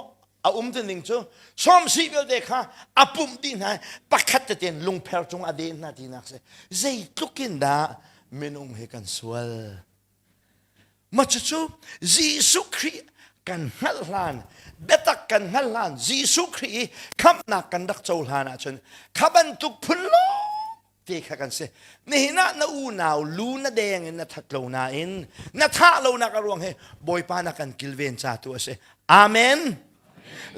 Speaker 1: a um ti ning cu sawmsi vialte kha a pumh dih hna pakhat teten lungpher cung a den hna tinak si zeitluk in dah minung hi kan sual ma cucu Jesuh Khrih kan hngalh hlan biatak kan hngalh hlan Jesuh Khrih i khamhnak kan rak cohlan ahcun kha bantuk phun lawng te kha kan si nihin ah na unau lu na deng in na that lo nain na thah lonak a ruang hi bawipa na kan kilven ca tu a si amen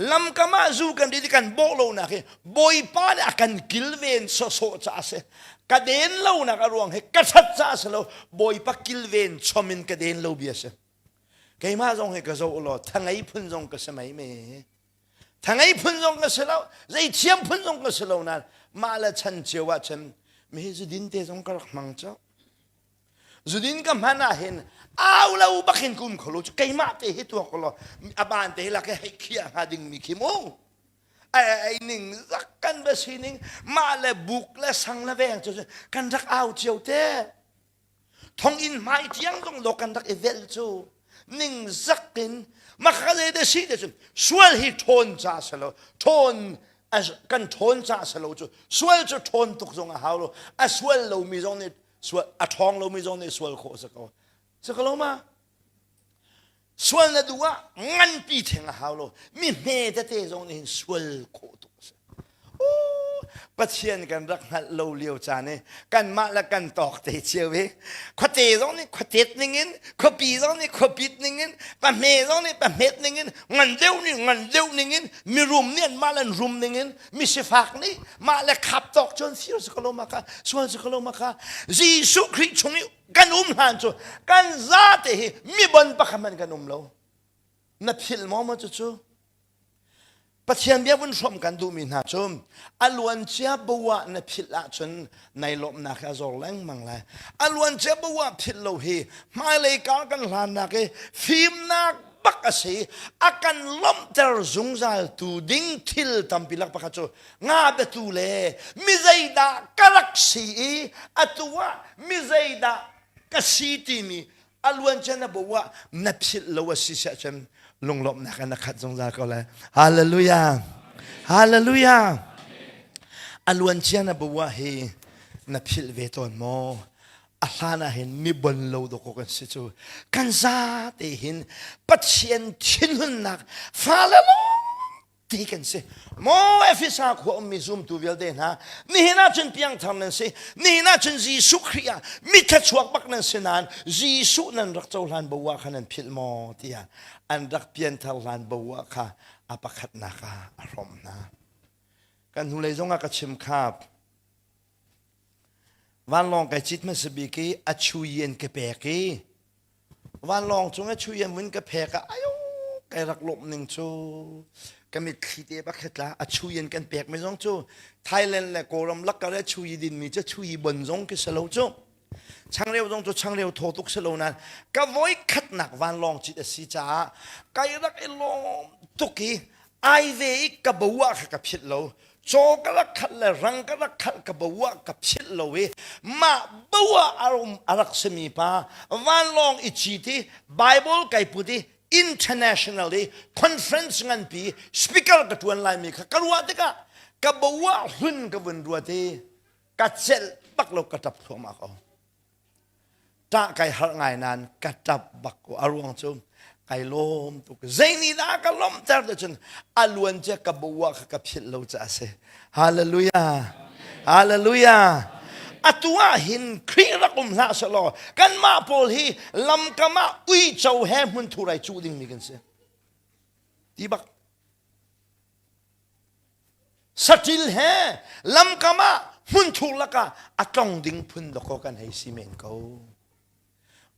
Speaker 1: lamkam ah zu kan rit kan bawh lonak hi bawipa nih a kan kilven sawsawh ca a si ka den lonak a ruang hi ka that ca a si lo bawipa kilven chom in ka den lo bia si keimah zong hi ka zoh law thangei phun zong ka si mei me Thangei phun zong ka si lo, zei thiam phun zong ka si lo nain mah le chan cio ah cun mi zudin te zong ka rak hmang cu. Zudin ka hman ah hin au lo bakin kum kholo cu keimah te hi tuak lo a ban te hi lak hei khia hnga ding mi khi mu. Ai ai ning zak kan va sining mah le buk le sang le veng cu kan rak au cio te. Thonginn hmai tiang zong lo kan rak i velh cu ningzak in makhale de si te cun sual hi ṭhawn ca si lo ṭhawn kan ṭhawn ca si lo cu sual cu ṭhawn tuk zong a hau lo a sual lomi zong nih sual a ṭhawng lomi zong nih sual khawh si ko si ko lo ma Sual na duh ah nganpi theng a hau lo. Mi hme tete zong nih hin sual khawh tuk a si. Pathian kan rak hngalh lo lio caan i kanmah le kan tawk te cio i khuate zong nih khuatet ningin khuapi zong nih khuapit ningin pahme zong nih pahmet ningin ngan deuh nih ngan deuh ningin mirum nih anmah le an rum ningin misifak nih mah le khap tawk cun fir si ko lo ma kha sual si ko lo ma kha Jesuh Khrih chung i kan um hlan cu kan zate hi mibon pakhat hmanh kan um lo na philh maw maw cucu Pathian bia vun hrawm kan duhmi hna cu a luancia buah na philh ahcun nai lawmhnak hi a zor lengmang lai a luancia buah philh lo hi hmailei kar kan hlannak hi fimnak bak a si a kan lawmhter zungzal tu ding thil tampi lak pakhat cu nga biatu le mi zeidah ka rak si i atu ah mi zeidah ka si timi a luancia na bo ah na philh lo a si siah cun lunglawmhnak in na khat zungzal ko lai hallelujah hallelujah a luancia na bo ah hi na philh ve tawn maw a hlan ah hin mi bon lo dawk kan si cu kan za te hin Pathian thinhunnak fale lawng ti kan si maw Efesa khua ummi zumtu vialte hna nihin ah cun piangthar nan si nihin ah cun Jesuh Khrih ah mithlachuak bak nan si nain Jesuh nan rak cohlan bo ah khan nan philh maw tiah an rak pianthar hlan bo ah kha a pakhatnak ah a hrawmh hna kan hnulei zong ah ka chim khap vanlawng kai cit hmasa bik i a chui in ka pek i Vanlawng cung i chuyan vun ka phek ah ayo kai rak lawmh ning cu ka mitthli te bak tla a chuyan kan pek mi zong cu Thailand le Kawlram lakkar i chuyi din mi cu chuyi bon zong ki si lo cu changreu zong cu changreu thaw tuk si lo nain ka voi khatnak vanlawng cit a si caah kai rak i lawm tuk i ai ve i ka bo ah kha ka philh lo caw ka rak khalh le rang ka rak khalh ka bo ah ka philh lo i mah bo ah a um a rak simi pa vanlawng i cit i Bible kai put i international i conference nganpi speaker ka ṭuan laimi kha ka ruah tikah ka bo ah hlun ka vun ruat i ka celh bak lo ka ṭap thluahmah ko Ṭah kai harh ngai nain ka ṭap bak ko. A ruang cu kai lawm tuk. Zei nih dah a ka lawmhter ti cun a luancia ka bua kha ka philh lo caah a si. Hallelujah. Hallelujah. Atu ah hin Khrih rak um hlah selaw kanmah pawl hi lamkam ah uico he hmunthurai cuh dingmi kan si. Ti bak. Saṭil he lamkam ah hmunthur lakah a tlong ding phun dawkaw kan hei si men ko.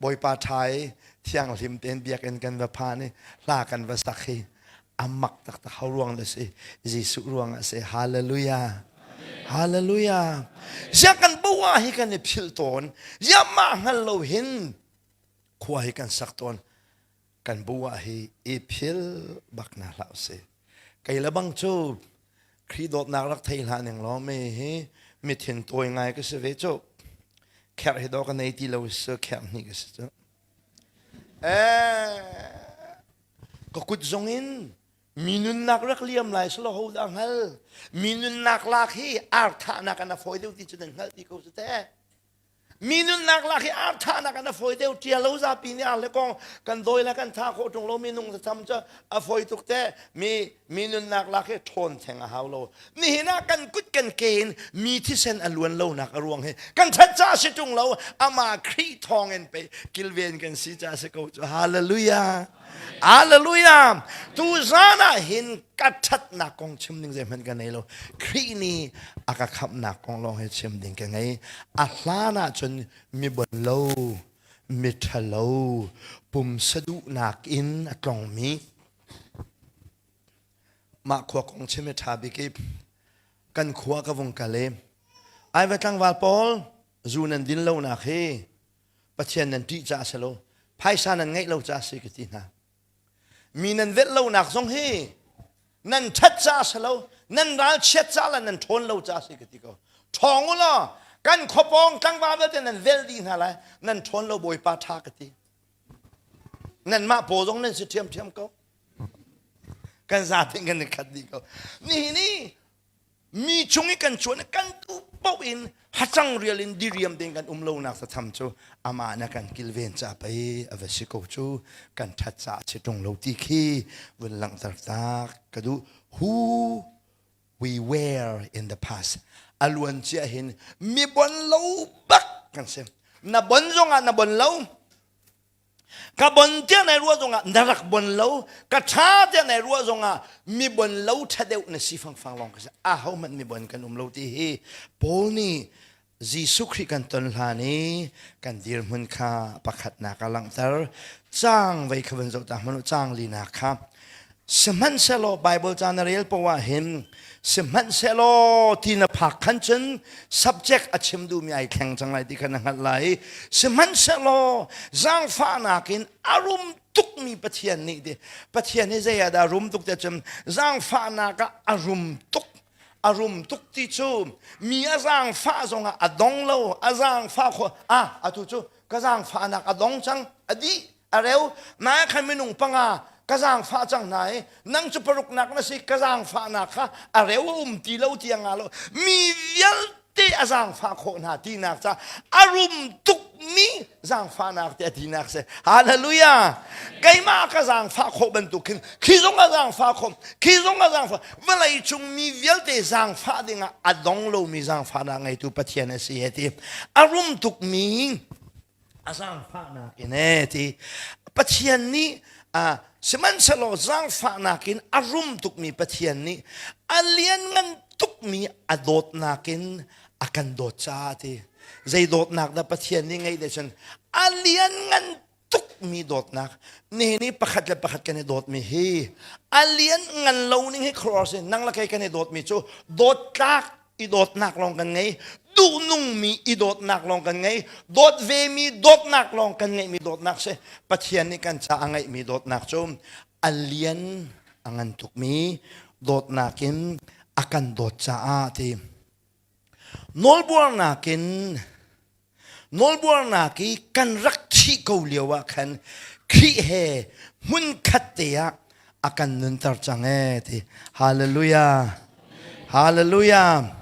Speaker 1: Bawipa ṭha i thianghlim tein biakinn kan va phan i hla kan va sak hi a mak taktak ho ruang le si Jesuh ruang ah si hallelujah hallelujah ziah kan boa hi kan i philh tawn ziah mah hngal lo hin khua hi kan sak tawn kan bu ah hi i phil bak na hlah usih kei le bang cu Khrih dawtnak rak thei hlah ning law mi hi mi thin tawi ngai ka si ve cu. Kherh hi dawh ka nei ti lo si kherh hnih ka si cu. Eh, ka kut zong in mi nunnak rak liam lai silo ho dah hngal. Mi nunnak lak hi ar thahnak an a fawi deuh ti cu nan hngalh ti ko su teh. Mi nunnak lak hi ar thahnak an a fawi deuh ṭia lo zapi nih ar le kong kan dawi le kan thah khawh ṭung lo minung tham cu a fawi tuk te mi mi nunnak lak hi ṭhawn theng a hau lo nihin ah kan kut kan ke in mi thisen a luan lonak a ruang hi kan ṭhat ca si ṭung lo amah Khrih thawng in pei kilven kan si ca si ko cu hallelujah Hallelujah! Tu zan ah hin ka ṭhatnak kong chim ding zeihmanh ka nei lo. Khrih nih a ka khamhnak kong lawng hi chim ding ka ngei. A hlan ah cun mi bon lo, mi ṭhalo, pumsa duhnak in a tlongmi mah khua kong chim hi ṭha bik i kan khua ka vung kal i ai va tlangval pawl zu nan din lonak hi Pathian nan ṭih caah si lo phaisa nan ngeih lo caah si ka ti hna mi nan velh lonak zong hi nan ṭhat caah si lo nan ralchiat caah le nan ṭhawn lo caah si ka ti ko ṭhawng u law kan khuapawng tlangval vialte nan velh dih hna lai nan ṭhawn lo bawipa ṭha ka ti nanmah paw zong nan si ṭhiamṭhiam ko kan zapi kan i khat dih ko nihin i mi chung i kan chuan kan tu paoh in hacang rial in diriam ding kan um lonak satham cu amah na kan kilven ca pei a va si ko cu kan ṭhat ca si ṭung lo ti khi vun langhter tak ka duh who we were in the past a luan cia hin mi bon lo bak kan si na bon zongah na bon lo Ka bon tiah nai ruah zongah na rak bon lo, ka ṭha tiah nai ruah zongah mi bon lo ṭha deuh na si fangfang lawng ka si. Ahohmanh mi bon kan um lo ti hi Paul nih Jesuh Khrih kan ton hlan i kan dirhmun kha pakhatnak a langhter. Caang vei kha van zoh ta hmanh u, caang linak kha. Sihmanhsehlaw Bible ca na rel poah hin sihmanhsehlaw ti na phak khan cun subject a chim duhmi ai thleng cang lai ti kha na hngalh lai. Sihmanhsehlaw zaangfahnak in a rum tukmi Pathian nih ti Pathian hi zei ah dah rum tuk tiah cun zaangfahnak ah a rum tuk a rum tuk ti cu mi a zaangfah zongah a dong lo a zaangfah kho ah atu cu ka zaangfahnak a dong cang a dih a reu na khan minung panga ka zaangfah cang hna i nang cu paruknak na si ka zaangfahnak kha a reu a um ti lo tiang nga lo mi vialte a zaangfah khawh hna tinak ca a rum tukmi zaangfahnak te a tinak si hallelujah keimah ka zaangfah khawh bantuk khin khi zong a zaangfah khawh khi zong a zaangfah vawlei cung mi vialte zaangfah dingah a dong lomi zaangfahnak ngeitu Pathian a si he ti a rum tukmi a zaangfahnak in ee ti Pathian nih sihmanhsehlaw zaangfahnak in a rum tukmi Pathian nih a lianngan tukmi a dawtnak in a kan dawt caah ti zei dawtnak dah Pathian nih ngeih deh cun a lianngan tukmi dawtnak nihin ni pakhat le pakhat kan i dawtmi hi a lianngan lo ning hi khuaruahhar si nang le kei kan i dawtmi cu dawt tlak i dawtnak lawng kan ngei duhnungmi i dawtnak lawng kan ngei dawt vemi dawtnak lawng kan ngeihmi dawtnak si Pathian nih kan ca a ngeihmi dawtnak cu a lian a ngan tukmi dawtnak in a kan dawt caah ti nawlbuarnak in Nawlbuarnak i kan rak thih ko lio ah khan Khrih he hmunkhat te ah a kan nunter cang ee ti. Hallelujah. Hallelujah.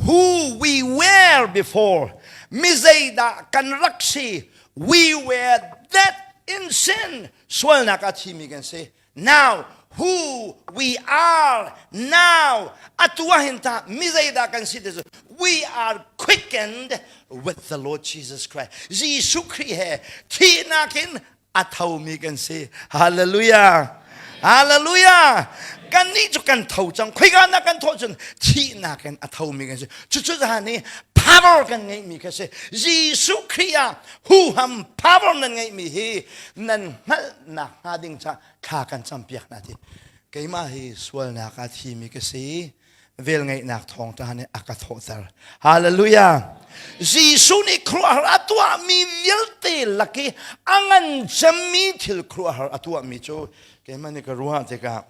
Speaker 1: Who we were before. Mi zeidah kan rak si. We were dead in sin. Sualnak a thimi kan si. Now, who we are now, atu ah hin tah mi zeidah kan si ti cu we are quickened with the Lord Jesus Christ. Jesuh Khrih he thihnak in a thomi kan si. Hallelujah. Hallelujah. Kan nih cu kan tho cang. Khoika na kan thawh cun thihnak in a thomi kan si. Cucu zan hi power kan ngeihmi kha si. Jesuh Khrih ah huham power nan ngeihmi hi nan hngalhnak hnga ding ca thla kan campiak hna ti keimah hi sualnak ah thimi ka si velngeihnak thawngṭha nih a ka thawhter hallelujah Jesuh nih khuaruahhar a tuahmi vialte lak i a ngan cemmi thil khuaruahhar a tuahmi cu keimah nih ka ruah tikah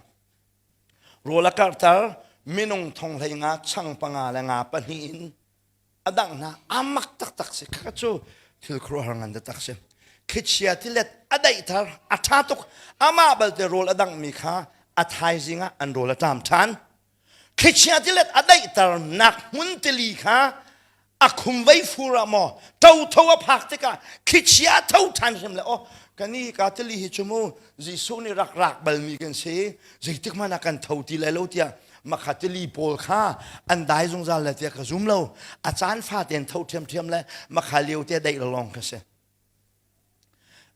Speaker 1: rawl a karhter minung thong hlei nga chang panga le nga pahnih in. A dang hna a mak taktak si. Khaka cu thil khuaruahhar ngan taktak si. Thlichia tilet a daihter, a ṭha tuk. Amah balte rawl a dangmi kha a thaizing ah an rawl a ṭam ṭhan. Thlichia tilet a daihternak hmun tili kha a khumvei fur ah maw ṭotho a phak tikah thlichia a tho ṭhan hrim le aw kani ka tili hi cu mu Jesuh nih rak rak balmi kan si zeitik hmanh ah kan tho ti lai lo tiah makha tili pawl kha an dai zungzal le tiah ka zum lo a caan fate in tho ṭhiamṭhiam le makha lio te daih lawng ka si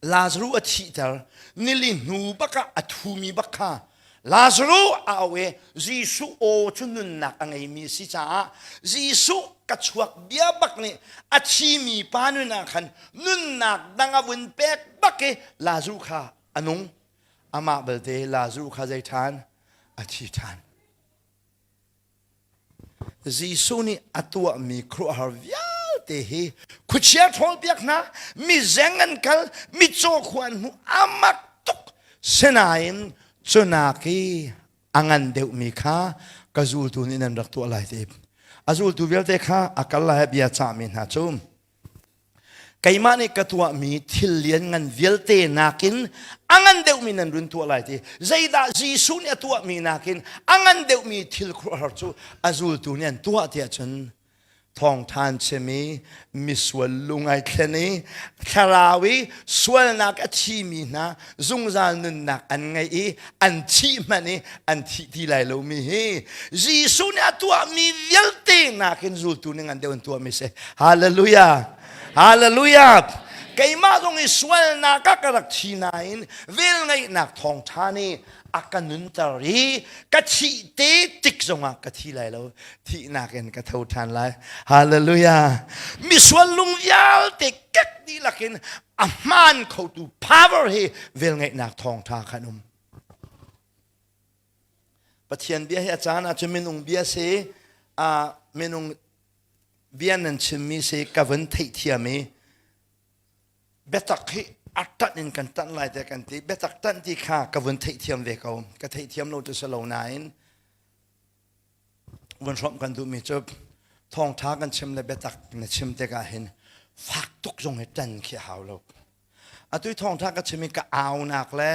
Speaker 1: Lazaruh a thihter nili hnu bak ah a thumi bak kha Lazaruh a auh i Jesuh aw cu nunnak a ngeimi a si caah Jesuh ka chuak bia bak nih a thimi pa nun ah khan nunnak dang a vun pek bak i Lazaruh kha a nung. Amah belte Lazaruh kha zei ṭhan? A thi ṭhan. Jesuh nih a tuahmi khuaruahhar vialte hi khuachia ṭhawlpiak hna, mizeng an kal, mitcaw khua an hmu, a mak tuk. Sinain cunak i a ngan deuhmi kha ka zultu nih nan rak tuah lai ti. A zultu vialte kha a kal lai bia cahmi hna cu Keimah nih ka tuahmi thil lianngan vialte nakin a ngan deuhmi nan run tuah lai ti. Zeidah Jesuh nih a tuahmi nakin a ngan deuhmi thil khuaruahhar cu a zultu nih an tuah tiah cun thawngṭha an chim i misual lung ai thlen i thlarau i sualnak a thimi hna zungzal nunnak an ngei i an thih hmanh i an thih ti lai lomi hi Jesuh nih a tuahmi vialte nakin zultu ning an deuh an tuahmi si. Hallelujah! Hallelujah! Keimah zong i sualnak ah ka rak thi nain velngeihnak thawngṭha nih a ka nunter i ka thih te tik zongah ka thi lai lo thihnak in ka tho ṭhan lai hallelujah misual lung vialte kek dihlak in a hmaan khotu power hi velngeihnak thawngṭha khan um Pathian bia hi a caan ah cun minung bia si a minung bia nan chimmi si ka vun theihthiam i biatak hi a ṭanh in kan ṭanh lai te kan ti biatak ṭanh ti kha ka vun theihthiam ve ko ka theihthiam lo cu si lo nain vun hrawmh kan duhmi cu thawngṭha kan chim le biatak na chim tikah hin fak tuk zong hi ṭan khi a hau lo atu thawngṭha ka chim i ka aunak le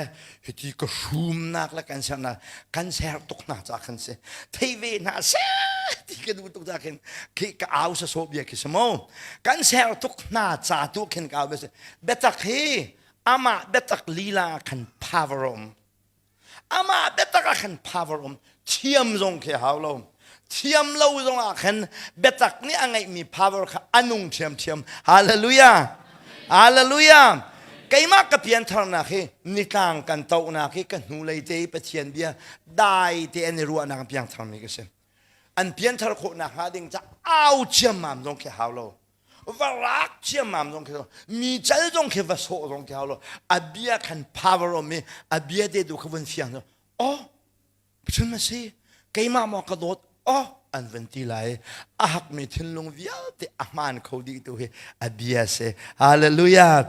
Speaker 1: hiti ka hrumnak le kan sernak kan ser tuk hna ca khan si thei ve hna seh ti ka duh tuk ca khin khi ka au sa sawh bia khi si mo kan ser tuk hna ca tu khin ka au bia si biatak hi amah biatak lila khan power um Amah biatak ah khan power um thiam zong khi hau lo. Thiam lo zong ah khan biatak nih a ngeihmi power kha a nung ṭhiamṭhiam. Hallelujah! Hallelujah! Keimah ka piantharnak hi nitlang kan tohnak hi ka hnulei te i Pathian bia dai te an i ruahnak an piangtharmi ka si. An pianthar khawhnak hnga ding ca au ciammam zong khi hau lo. Va rak ciammam zong khi mi cal zong khi va sawh zong khi hau lo a bia khan power om i a bia te tu kha vun fiang oh cun a si keimah maw ka dawt oh an van ti lai a hakmi thinlung vialte a hmaan kho dih tu hi a bia si hallelujah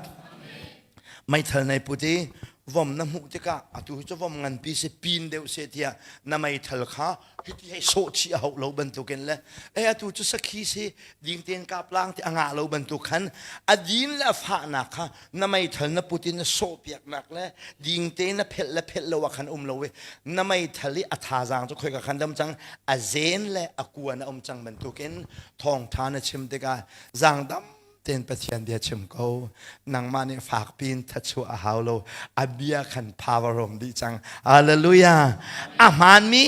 Speaker 1: meithal nei put i vom na hmuh tikah atu hi cu vom nganpi si pin deuh se tiah na meithal kha hiti hei sawh chih a hauh lo bantukin le e atu cu sakhi si ding tein kaplang ti a ngah lo bantuk khan a din le a fahnak kha na meithal na put in na sawh piaknak le ding tein na phelh le phelh lo ah khan um lo i na meithal i a thazaang cu khoika khan dam cang a zen le a kuan a um cang bantukin thawngtha na chim tikah zaangdam tein Pathian bia chim ko nangmah nih fakpi in thachuah a hau lo a bia khan power um dih cang hallelujah a hmaanmi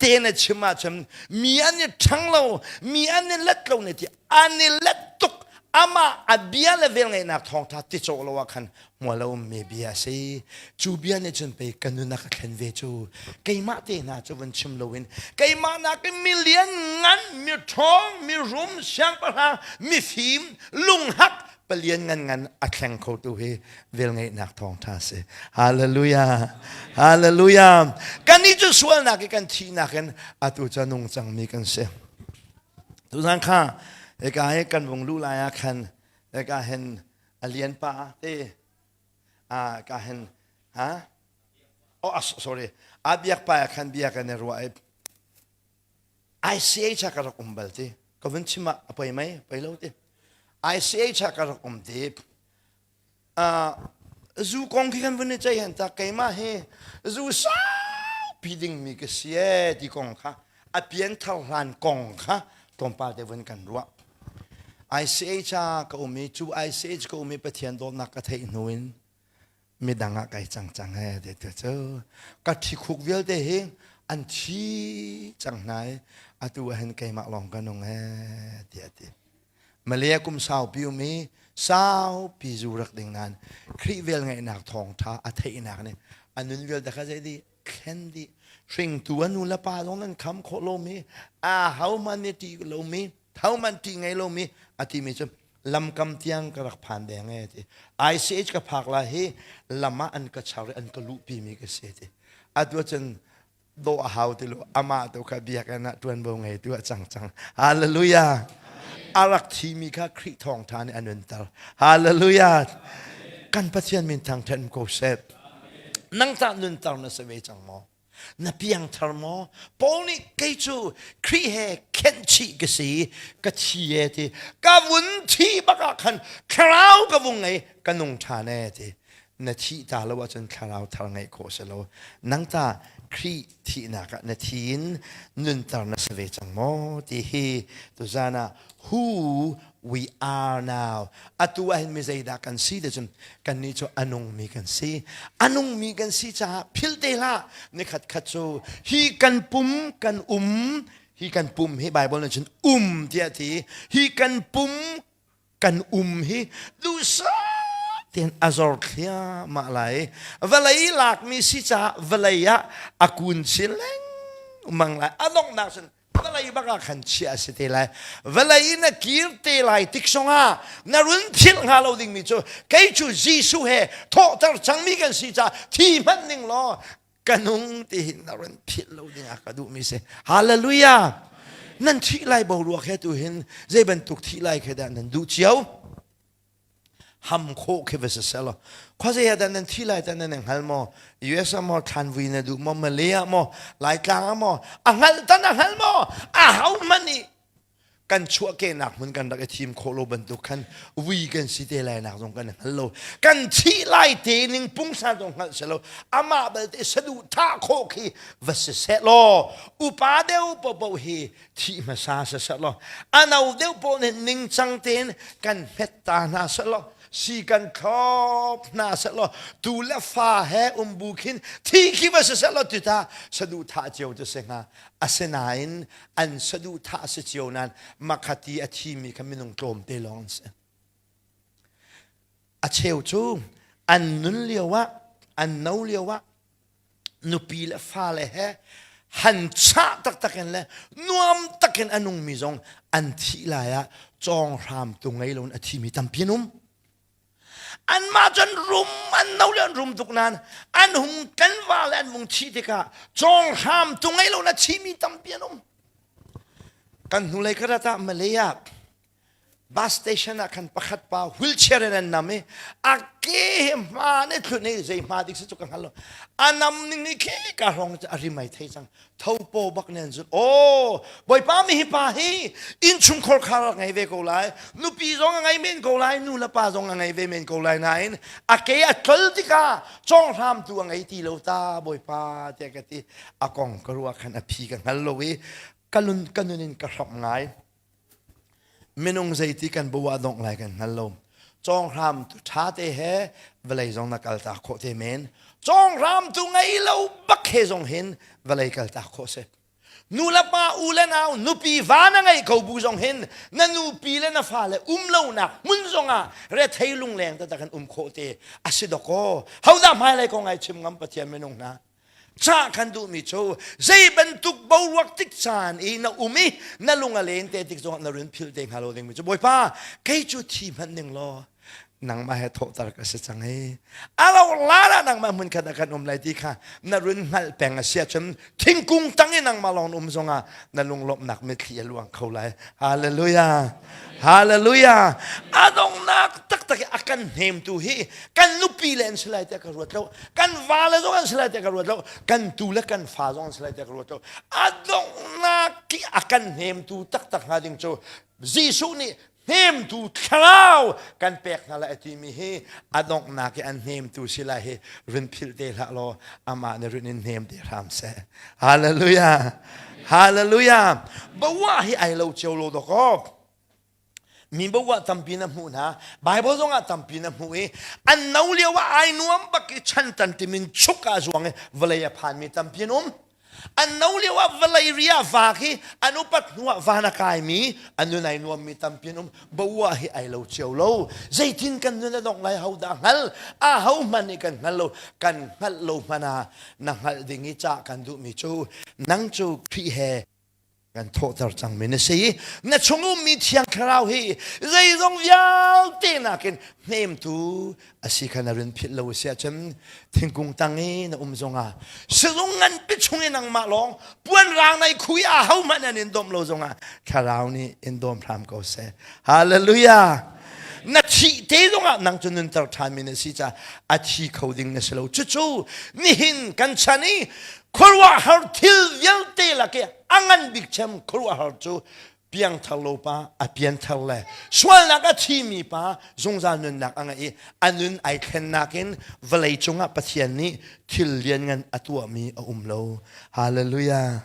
Speaker 1: te na chim ahcun mi an i ṭhang lo mi an i let lo ne ti an i let tuk amah a bia le velngeihnak thawngṭha ti cawh lo ah khan hmual a ummi bia a si cu bia nih cun pei ka nun a ka thlen ve cu keimah te hna cu vun chim loin keimah nakin mi lianngan mi ṭhawng mi rum siangpahrang mifim lunghak palian ngan ngan a thleng khotu hi velngeihnak thawngṭha si hallelujah hallelujah kannih cu sualnak i kan thihnak in atu cu nung cangmi kan si tuzan kha hika hi kan vung luh lai ah khan hika hin a lian pa te a ka hin ha oh sorry a biak pa khan bia kan i ruah i ICH ah ka rak um bal ti. Ka vun chim ah a poi mei? Poi lo ti. ICH ah ka rak um ti. Zu kong khi kan vun i ceih hen ta keimah hi zu saupi dingmi ka si ee ti kong kha a pianthar hlan kong kha tlawmpal te vun kan ruah. ICH ah ka um i cu ICH ka um i Pathian dawtnak ka theih hnu in midang ah kai cang cang he te te cu ka thikhuk vialte hi an thi cang hna i atu ah hin keimah lawng ka nung he tiah ti Malay kum saupi um i saupi zu rak ding nain Khrih vel ngeihnak thawngtha a theihnak nih a nun vialte kha zei dih thlen dih hringtu a nu le pa zong nan kham khawh lomi a hohmanh nih ṭih lomi hohmanh ṭih ngei lomi a timi cu lamkam tiang ka rak phan deng e ti ICH ka phak la hi lam ah an ka char i an ka luhpi mi ka si ti atu cun dawh a hau ti lo amah tu kha biakinn ah ṭuanvo ngei tu ah cang cang hallelujah a rak thimi kha Khrih thawngṭha nih a nunter hallelujah kan Pathian min thangṭhat ko seh nang tah nunter na si ve cang maw na piangthar maw Paul nih kei cu Khrih he khenhchih ka si ka thi e ti ka vun thi bak ah khan thlarau ka vung ngei ka nung ṭhan e ti na thih ta lo ahcun thlarau thar ngeih khawh si lo nang ta Khrih thihnak ah na thi in nunter na si ve cang maw ti hi tuzan ah who we are now atu ah hin mi zeidah kan si ti cun kannih cu a nungmi kan si a nungmi kan si caah philh te hlah nikhat khat cu hi kan pum kan um hi kan pum hi Bible nih cun um tiah ti hi kan pum kan um hi duhsah tein a zor thliahmah lai vawlei lakmi si caah vawlei ah a kun chin lengmang lai a donghnak cun vawlei bak ah khan chiah a si te lai vawlei in a kir te lai tik zongah na run philh hnga lo dingmi cu kei cu Jesuh he thawhter cangmi kan si caah thi hmanh ning law ka nung ti hin na run philh lo ding ah ka duhmi si hallelujah nan thih lai boruak he tu hin zei bantuk thih lai khe dah nan duh cio Ham khawh khi va si selaw khuazei ah dah nan thi lai tah nan i hngal maw? US ah maw thlanvui na duh maw? Malay ah maw? Laitlang ah maw? A hngalh tan a hngal maw? A hohmanh nih kan chuahkehnak hmun kan rak i thim khawh lo bantuk khan vui kan si te lai nak zong kan hngal lo. Kan thih lai te ning pungsan zong hngalh si lo. Amah belte saduhthah khawh khi va si seh law upa deuh paohpaoh hi thih hmasa siseh law a no deuh pawl nih ningcang tein kan hmet ta hna seh law si kan thlop hna seh law tu le fa he um bu khin thi khi va siseh law ti ta saduhthah cio ti si hnga asinain an saduhthah si cio nain makhati a thimi kha minung tlawmte lawng an si a cheu cu an nun lio ah an no lio ah nupi le fale he han chah taktak in le nuam takin a nungmi zong an thih lai ah cawng hram tu ngei loin a thimi tampi an um anmah cun rum an no le an rum tuk nain an hung tlanva le an vung thih tikah cawng hram tu ngei loin a thimi tampi an um kan hnulei ka rat ah Malay ah Bus station ah khan pakhat pa wheelchair in an nam i a ke he hma ne thlun i zei hma dik si cu ka hngal lo. A nam ning nih khi ka hrawng cu a rim ai thei cang. Thopo bak ne an zun. Oh, Bawipa mi hi pa hi innchungkhar khar a ngei ve ko lai. Nupi zong a ngei men ko lai, nu le pa zong a ngei ve men ko lai nain a ke a tlol tikah cawnghram tu a ngei ti lo ta Bawipa tiah ka ti. A kong ka ruah khan a phi ka hngal lo i ka lun ka nun in ka hramh ngai. Minung zeiti kan bo ah dongh lai kan hngal lo. Cawnghram tu ṭha te he vawlei zong na kaltak khawh te men. Cawnghram tu ngei lo bak he zong hin vawlei kaltak khawh si. Nu le pa, u le nau, nupi va na ngeih ko bu zong hin na nupi le na fale um lonak hmun zong ah rethei lungleng taktak in um khawh te a si dawkaw. Hodah hmailei kong ai chim ngam Pathian minung hna. Cah kan duhmi cu zei bantuk boruak tik caan i na um i na lung a len te tik zongah na run philh te hnga lo dingmi cu Bawipa kei cu thi hmanh ning law nangmah he thawhter ka si cang i a lo la ah nangmah hmun khat ah kan um lai ti kha na run hngalh peng a si ahcun thingkung tang i nangmah lawng um zongah na lunglawmhnak mitthli a luang kho lai hallelujah Hallelujah! A donghnak taktak i a kan hnemtu hi kan nupi le an si lai tiah ka ruat lo. Kan vale zong an si lai tiah ka ruat lo. Kan tu le kan fa zong an si lai tiah ka ruat lo. A donghnak. tak i a kan hnemtu taktak hnga ding cu Jesuh nih hnemtu thlarau kan pek hna lai timi hi a donghnak i an hnemtu si lai hi run philh te hlah law amah nih run in hnem te hram seh. Hallelujah. Hallelujah. Bawa hi ai lo cio lo dawkaw. Mi bawa tampi na hmuh hna. Bible zong ah tampi na hmuh i an no lio ah ai nuam bak i chan tan timin chuk ah zuang i vawlei a phanmi tampi an um. An no lio ah vawlei ri ah va khi an upat hnu ah van a kaimi an nun ai nuammi tampi an um. Bawa hi ai lo cio lo. Zeitin kan nun a dongh lai ho dah hngal? A ho hmanh nih kan hngal lo. Kan hngalh lo hmanh ah na hngalh ding i cah kan duhmi cu nang cu Khrih he kan thawhter cangmi na si. Na chung ummi Thiang Thlarau hi zeizong vialte nakin hnemtu a si kha na rin philh lo a si ahcun thingkung tang i na um zongah sizung nganpi chung i nangmah lawng puan rang nai khui a ho hmanh an in dawm lo zongah thlarau nih in dawm hram ko seh. Hallelujah! Na thih te zongah nang cu nunter ṭhanmi na si caah a thi kho ding na si lo. Cucu nihin kan chan i khuaruahhar thil vialte lak i a ngan bik cem khuaruahhar cu piangthar lo pa a pianthar le sualnak a thimi pa zungzal nunnak a ngei i a nun ai thlennak in vawlei cungah Pathian nih thil lianngan a tuahmi a um lo. Hallelujah.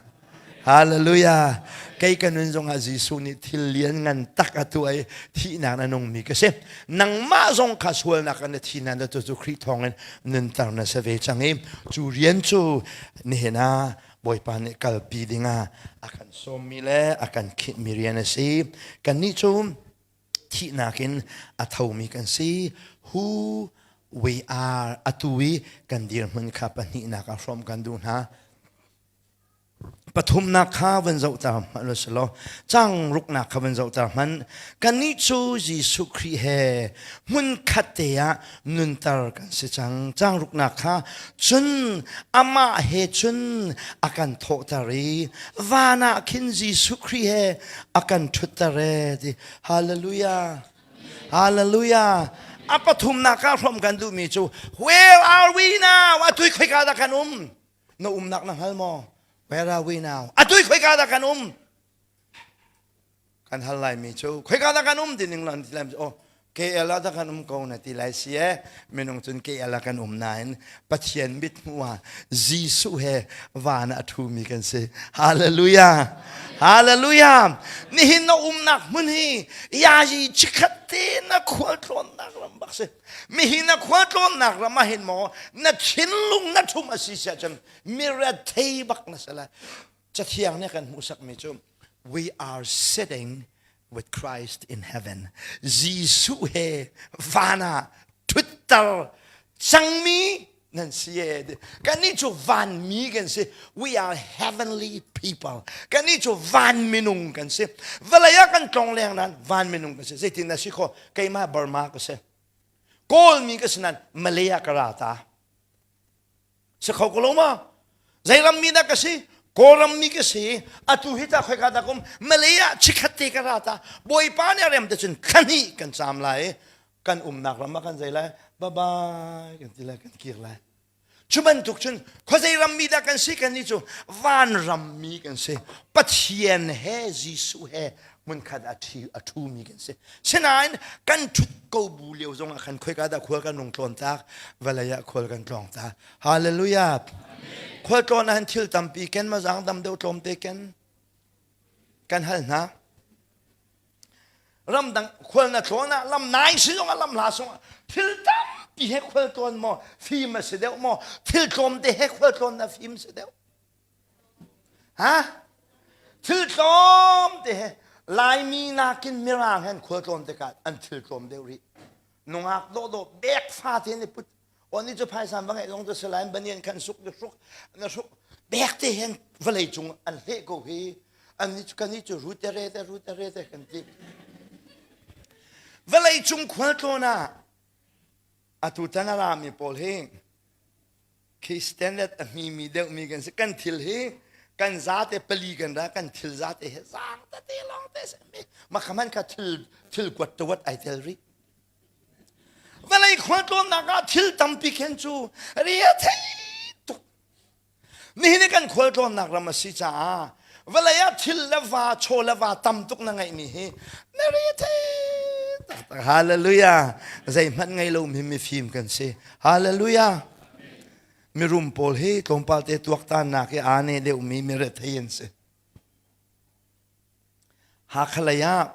Speaker 1: Hallelujah. Kei ka nun zongah Jesuh nih thil lianngan tak a tuah i thihnak na nungmi ka si. Nangmah zong kha sualnak an thi na tu cu Khrih thawngin nunter na si ve cang i cu rian cu nihin ah Bawipa nih kalpi dingah a kan sawmmi le a kan khinhmi rian a si. Kannih cu thihnak in a thomi kan si. Who we are atu i kan dirhmun kha pahnihnak ah hrawm kan duh hna. Pathumnak kha van zohter hmanh u law cang ruknak kha van zohter hmanh. Kannih cu Jesuh Khrih he hmunkhat te ah nunter kan si cang. Cang ruknak kha cun amah he cun a kan thawhter i van ah khin Jesuh Khrih he a kan ṭhutter e ti. Hallelujah. Hallelujah. A pathumnak ah hrawm kan duhmi cu where are we now? Atu i khoika dah kan um? Na umnak na hngal maw? Where are we now? Atu i khoika dah kan um? Kan hal laimi cu khoika dah kan um ti ning lan ti lai oh KL ah dah kan um ko na ti lai si e minung cun KL ah kan um nain Pathian mit hmuh ah Jesuh he van ah a ṭhumi kan si. Hallelujah. Hallelujah. Nihin na umnak hmun hi yayi chikhat te na khualtlawnnak ram bak si. Mihi na khualtlawnnak ram ah hin maw na thinlung na ṭhum a si siah cun mirethei bak na si lai. Cathiang nih a kan hmuhsakmi cu we are sitting with Christ in heaven. Jesuh he van ah ṭhutter cangmi nan si e. Kannih cu vanmi kan si. We are heavenly people. Kannih cu van minung kan si. Vawlei ah kan tlong leng nain van minung kan si. Zeitin na si kho? Keimah Burma ka si. Kawlmi ka si nain Malay ah ka ra ta. Si kho ko lo ma? Zei rammi dah ka si? Kawlram mi ka si. Atu hi ta khoika dah kum Malay ah chikhat te ka ra ta. Bawipa nih a rem te cun thla kan caam lai. Kan umnak ram ah kan zei lai? Bye bye kan ti lai kan kir lai. Cu bantuk cun khuazei rammi dah kan si kan nih cu van rammi kan si. Pathian he Jesuh he hmunkhat a ṭhi a ṭhumi kan si. Sinain kan ṭhut ko bu lio zong ah khan khoika dah khual kan rung tlawn tak vawlei ah khual kan tlawng ta. Hallelujah. Khual tlawn ah hin thil tampi ken ma zaang dam deuh tlawm te ken kan hal hna. Ramdang khual na tlawn ah lam nai si zong ah lam hla zong ah thil tampi he khual tlawn maw fim a si deuh maw thil tlawm te he khual tlawn na fim si deuh. Ha? Thil tlawm te he Laimi nakin Mirang he an khual tlawm tikah an thil tlawm deuh rih. Nungak dawhdawh bek fa te in i put. On i cu phaisa va ngeih zong cu si lai banian khan suk na hruk na hruk bek te hen vawlei cung an hleh ko hi an ni kan ni cu rute re te rute re te kan ti vawlei cung khual tlawn ah atu tan a rami pawl hi Khi standard a hmimi deuhmi kan si. Kan thil hi kan zate pali kan ra kan thil zate he zaang tete lawng te si mi makhaman kha thil thil kuat tawat ai tel rih. Vawlei khualtlawnnak ah thil tampi khen cu ria thei tuk. Nihin i kan khualtlawnnak ram a si caah Vawlei ah thil le va, chaw le va tam tuk na ngeihmi hi na re thei taktak. Hallelujah. Zeihmanh ngei lomi mifim kan si. Hallelujah. Mirum pawl hi tlawmpal te tuaktannak i aa ne deuhmi mirethei an si. Hakha lei ah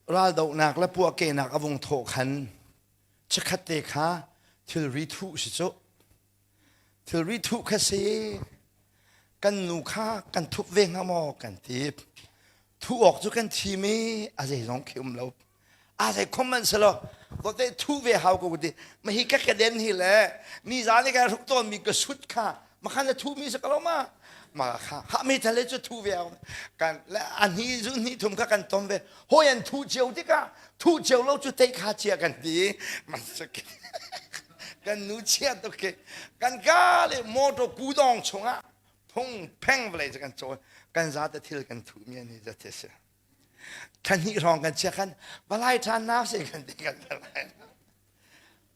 Speaker 1: raldohnak le puahkehnak a vung thawh khan chikkhat te kha thilri thuh si cu. Thilri thuh kha si. Kan nu kha kan thup ve hnga maw kan ti. Thuh awk cu kan thim i a zeizong khi um lo. A zei khom man selaw vote thu ve hau ko ti. Ma hi ka keden hi le mi za nih ka hruk tawn mi ka sut kha ma khan na thu mi sa ka lo ma ma kha ha mi thale cu thu ve hau kan le a hni zu hni thum kha kan tom ve hoi an thu cio tikah thu cio lo cu tei kha chia kan ti man kan nu chia tuk ke kan ka le motor kudong chungah phung pheng vlei cu kan cawn kan za te thil kan thu mi ani za te si Thla hrawng kan chia khan palai ṭhan na si kan ti kan lai.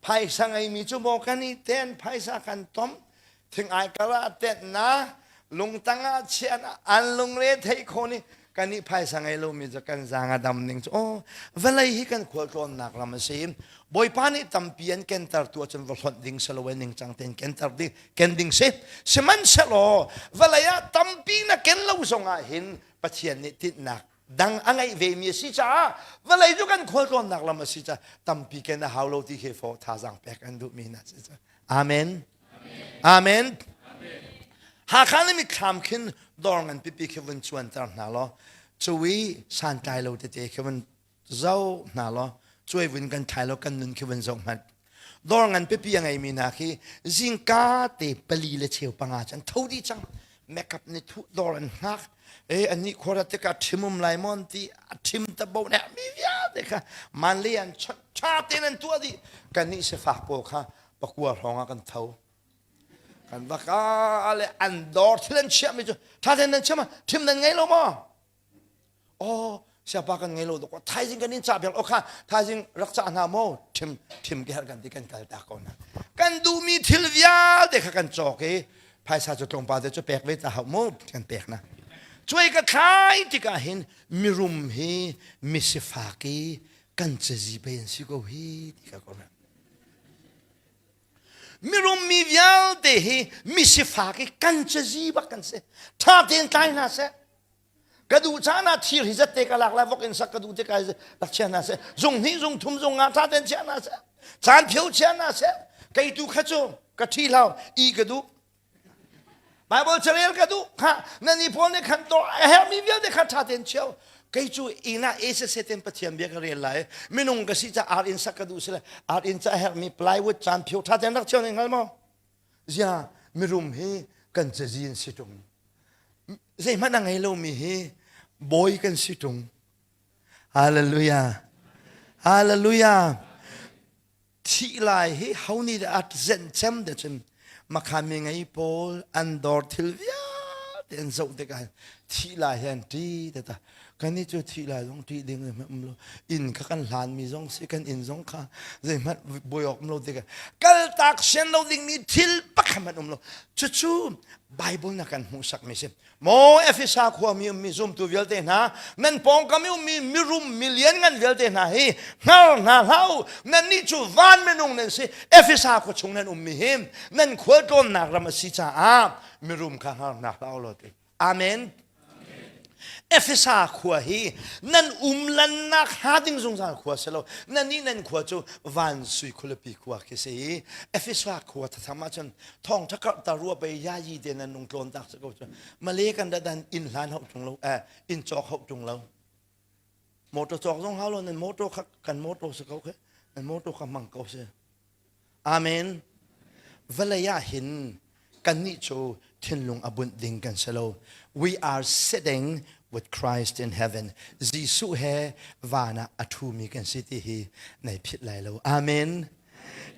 Speaker 1: Phaisa ngeimi cu maw kan i ten phaisa kan tom thing-ai kar ah tenh na lungtang ah chiah na an lungre theih khawh ni kan i phaisa ngei lomi cu kan zaang a dam ning cu aw vawlei hi kan khualtlawnnak ram a si Bawipa nih tampi an kenter tu ahcun va hlonh ding si lo e ningcang tein kenter ding ken ding si sihmanhsehlaw vawlei ah tampi na ken lo zong ah hin Pathian nih tinhnak dang a ngeih vemi a si caah vawlei cu kan khualtlawnnak lam a si caah tampi ken a hau lo ti khi fo thazaang pek an duhmi hna si caah Amen. Amen. Hakha na mitthlam khin dawr ngan pipi khi vun cuanter hna law cuwi santlai lo tete khi vun zoh hna law cuai vun kan thlai law kan nun khi vun zoh hmanh dawr ngan pipi a ngeimi hna khi zingka te pali le cheu panga cun tho dih cang makeup ni thu dawr an hngak e ani khora tikah ṭhimum lai mon ti a ṭhim ta bo ne mi vialte kha man le an ṭha tein an tuah dih kan nih sifak pawl kha pakua hrawng ah kan tho kan va ka le an dawr thil an chiah mi cu ṭha tein nan chiah ma ṭhim nan ngei lo maw Oh, siapa kan ngei lo dok thaizing kan in cah piak okha thaizing rak cah hna maw thim thim ke har kan ti kan kal ta ko na kan duhmi thil vialte kha kan cawk i phaisa cu tlawmpal te cu pek ve ta hau mu kan pek na cuai ka thlai tikah hin mirum hi misifak i kan cazi pe an si ko hi ti ka ko na mirum mi vialte hi misifak i kan cazi bak kan si tha tein tlai hna seh Ka duh caan ah thir hi zat te ka lak lai vok in sak ka duh te kai rak chia hna seh. Zung hnih zung thum zung nga tha ten chia hna seh. Caan phio chia hna seh. Kei tu kha cu ka ṭhi hlau i ka duh. Bible carel ka duh. Kha nan i pawl nih khan to a herhmi vialte kha ṭha tein cheu. Kei cu inn ah ACC ten Pathian bia ka rel lai. Minung ka si ca ar in sak ka duh sile ar in ca herhmi plywood caan phio ṭha ten rak cheu ne hngal maw? Zia mirum hi kan cazin si ṭung. Zeihmanh a ngei lomi hi bawi kan si ṭung. Hallelujah. Hallelujah. Thih lai hi ho nih dah a zenh cem de cun makhami ngei pawl an dawr thil vialte an zoh tikah thih lai hi an ṭi tata kan i cu thih lai zong ṭih ding zeihmanh um lo inn kha kan hlanmi zong si kan inn zong kha zeihmanh buai awk um lo tikah kaltak sian lo dingmi thil pakhat hmanh um lo cucu Bible na kan hmuhsakmi si maw Efesa khuami ummi zumtu vialte hna nan pawngkam i ummi mirum milian ngan vialte hna hi hngar hna hlah u nannih cu van minung nan si Efesa khua chung nan ummi hi nan khualtlawnnak ram a si caah mirum kha hngar hna hlah u law ti Amen. Efesa khua hi nan umlannak hnga ding zungzal khua si lo. Nan nih nan khua cu van sui khualipi khua khi si i Efesa khua thatham ahcun thawngtha karh ta rua bei ya yi te nan nung tlawn tak si ko cu. Male kan da dan inn hlan hau tung lo eh inn cawk hau tung lo. Motor cawk zong hau lo nan motor kha kan motor si ko khe nan motor kha hmang ko si. Amen. Vawlei ah hin kannih cu thinlung a bunh ding kan si lo. We are sitting with Christ in heaven. Jesuh he van ah a ṭhumi kan si ti hi nei phit lai lo. Amen.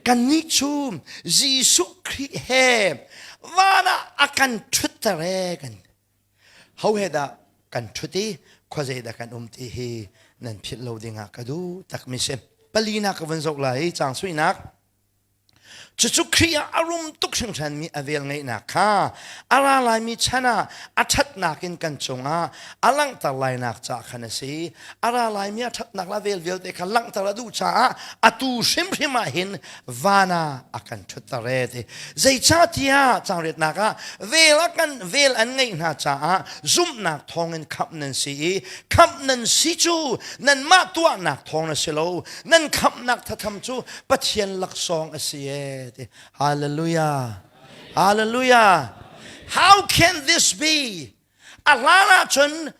Speaker 1: Kannih cu Jesuh Khrih he van ah a kan ṭhutter e kan Ho he dah kan ṭhut i khuazei dah kan um ti hi nan philh lo dingah ka duh takmi si. Palinak ka vun zoh lai i caang suinak. Cucu Khrih ah a rum tuk hringhranmi a velngeihnak kha a ra laimi chan ah a ṭhatnak in kan cungah a langhter lainak caah khan a si. A ra laimi a ṭhatnak le a vel vialte kha langhter a duh caah atu hrimhrim ah hin van ah a kan ṭhutter e ti. Zeicahtiah caangriatnak ah vel a kan vel an ngeih hna caah zumhnak thawngin khamh nan si i khamh nan si cu nanmah tuahnak thawng na si lo nan khamhnak thatham cu Pathian laksawng a si e ti. Hallelujah. Hallelujah. How can this be? A hlan ahcun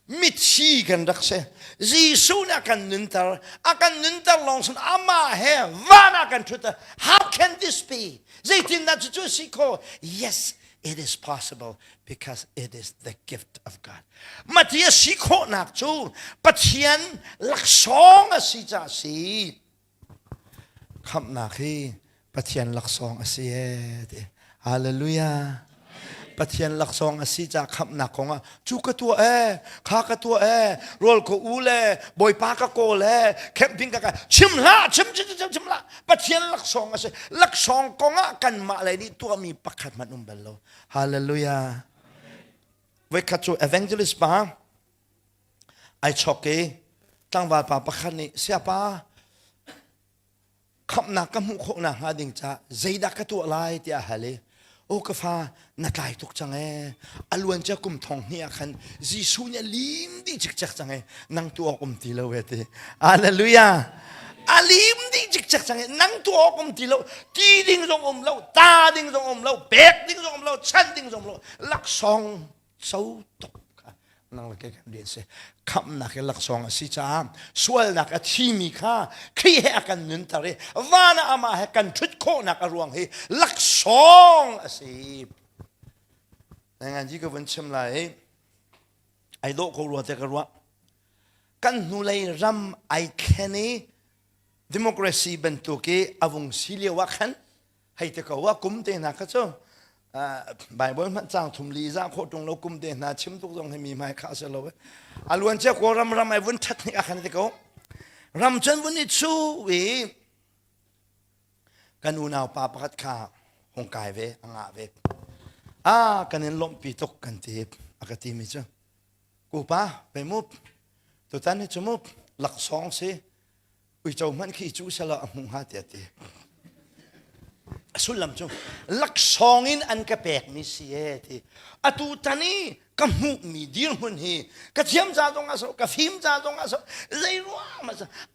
Speaker 1: mithi kan rak si. Jesuh nih a kan nunter. A kan nunter lawng sun amah he van ah kan ṭhut. How can this be? Zeitindah cucu a si kho? Yes, it is possible because it is the gift of God. Mati a si khawhnak cu Pathian laksawng a si caah a si. Khamhnak hi Pathian laksawng a si ee ti. Hallelujah. Pathian laksawng a si caah khamhnak kong ah cu ka tuah ee, kha ka tuah ee, rawl ka u le, Bawipa ka kawl ee, camping ka kai. Chim hlah, chim chim chim chim hlah. Pathian laksawng a si. Laksawng kong ah kanmah lei nih tuahmi pakhat hmanh um bal lo. Hallelujah. Voikhat cu evangelist pa Ai chawk i tlangval pa pakhat nih siapa khamhnak ka hmuh khawh nakhnga ding caah zeidah ka tuah lai tiah a hal i aw ka fa na tlai tuk cang ee a luan cia kum thong hnih ah khan Jesuh nih a lim dih cikcek cang ee nang tu awk um ti lo e ti hallelujah a lim dih cikcek cang ee nang tu awk um ti lo ti ding zong um lo ta ding zong um lo pek ding zong um lo chan ding zong um lo laksawng co tuk kha nang le kei kan rian si khamhnak hi laksawng a si caah sualnak a thimi kha Khrih he a kan nunter i van ah amah he kan ṭhut khawhnak a ruang hi laksawng a si ngan ji ka vun chim lai i ai dawh ko rua te ka ruah kan hnulei ram ai thlen i democracy bantuk i a vung si lio ah khan hei te ko ah kum te hna kha cu Bible hmanh cang thum li za khawh ṭung lo kum te hna chim tuk zong hi mi hmai kha se lo a luan cia Kawlram ram ai vun ṭhat hnik ah khan ti ko ram cun vun i chu i kan unau pa pakhat kha hung kai ve a ngah ve a kan in lawmhpi tuk kan ti a ka ti mi cu kupa pe mu tutan hi cu mu laksawng si uico hmanh khi cu sala a hmuh hnga tiah ti a sullam cu laksawng in an ka pekmi si e ti atu tan i ka hmuhmi dirhmun hi ka thiam ca zong ah so ka fim ca zong ah so zei ruang ma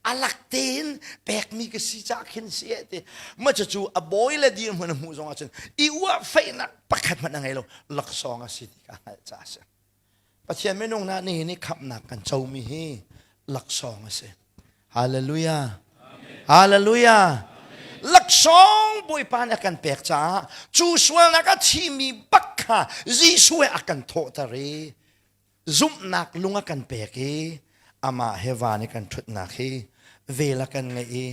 Speaker 1: a lak tein pekmi ka si ca khin si e ti ma cu a bawi le dirhmun a hmuh zong ah cun i uah feihnak pakhat hmanh a ngei lo laksawng a si ti ka hngalh ca a si Pathian minung hna nihin i khamhnak kan comi hi laksawng a si. Hallelujah. Hallelujah. Laksawng Bawipa nih a kan pek caah cu sualnak a thimi bak kha Jesuh he a kan thawhter i zumhnak lung a kan pek i amah he van i kan ṭhutnak hi vel a kan ngeih i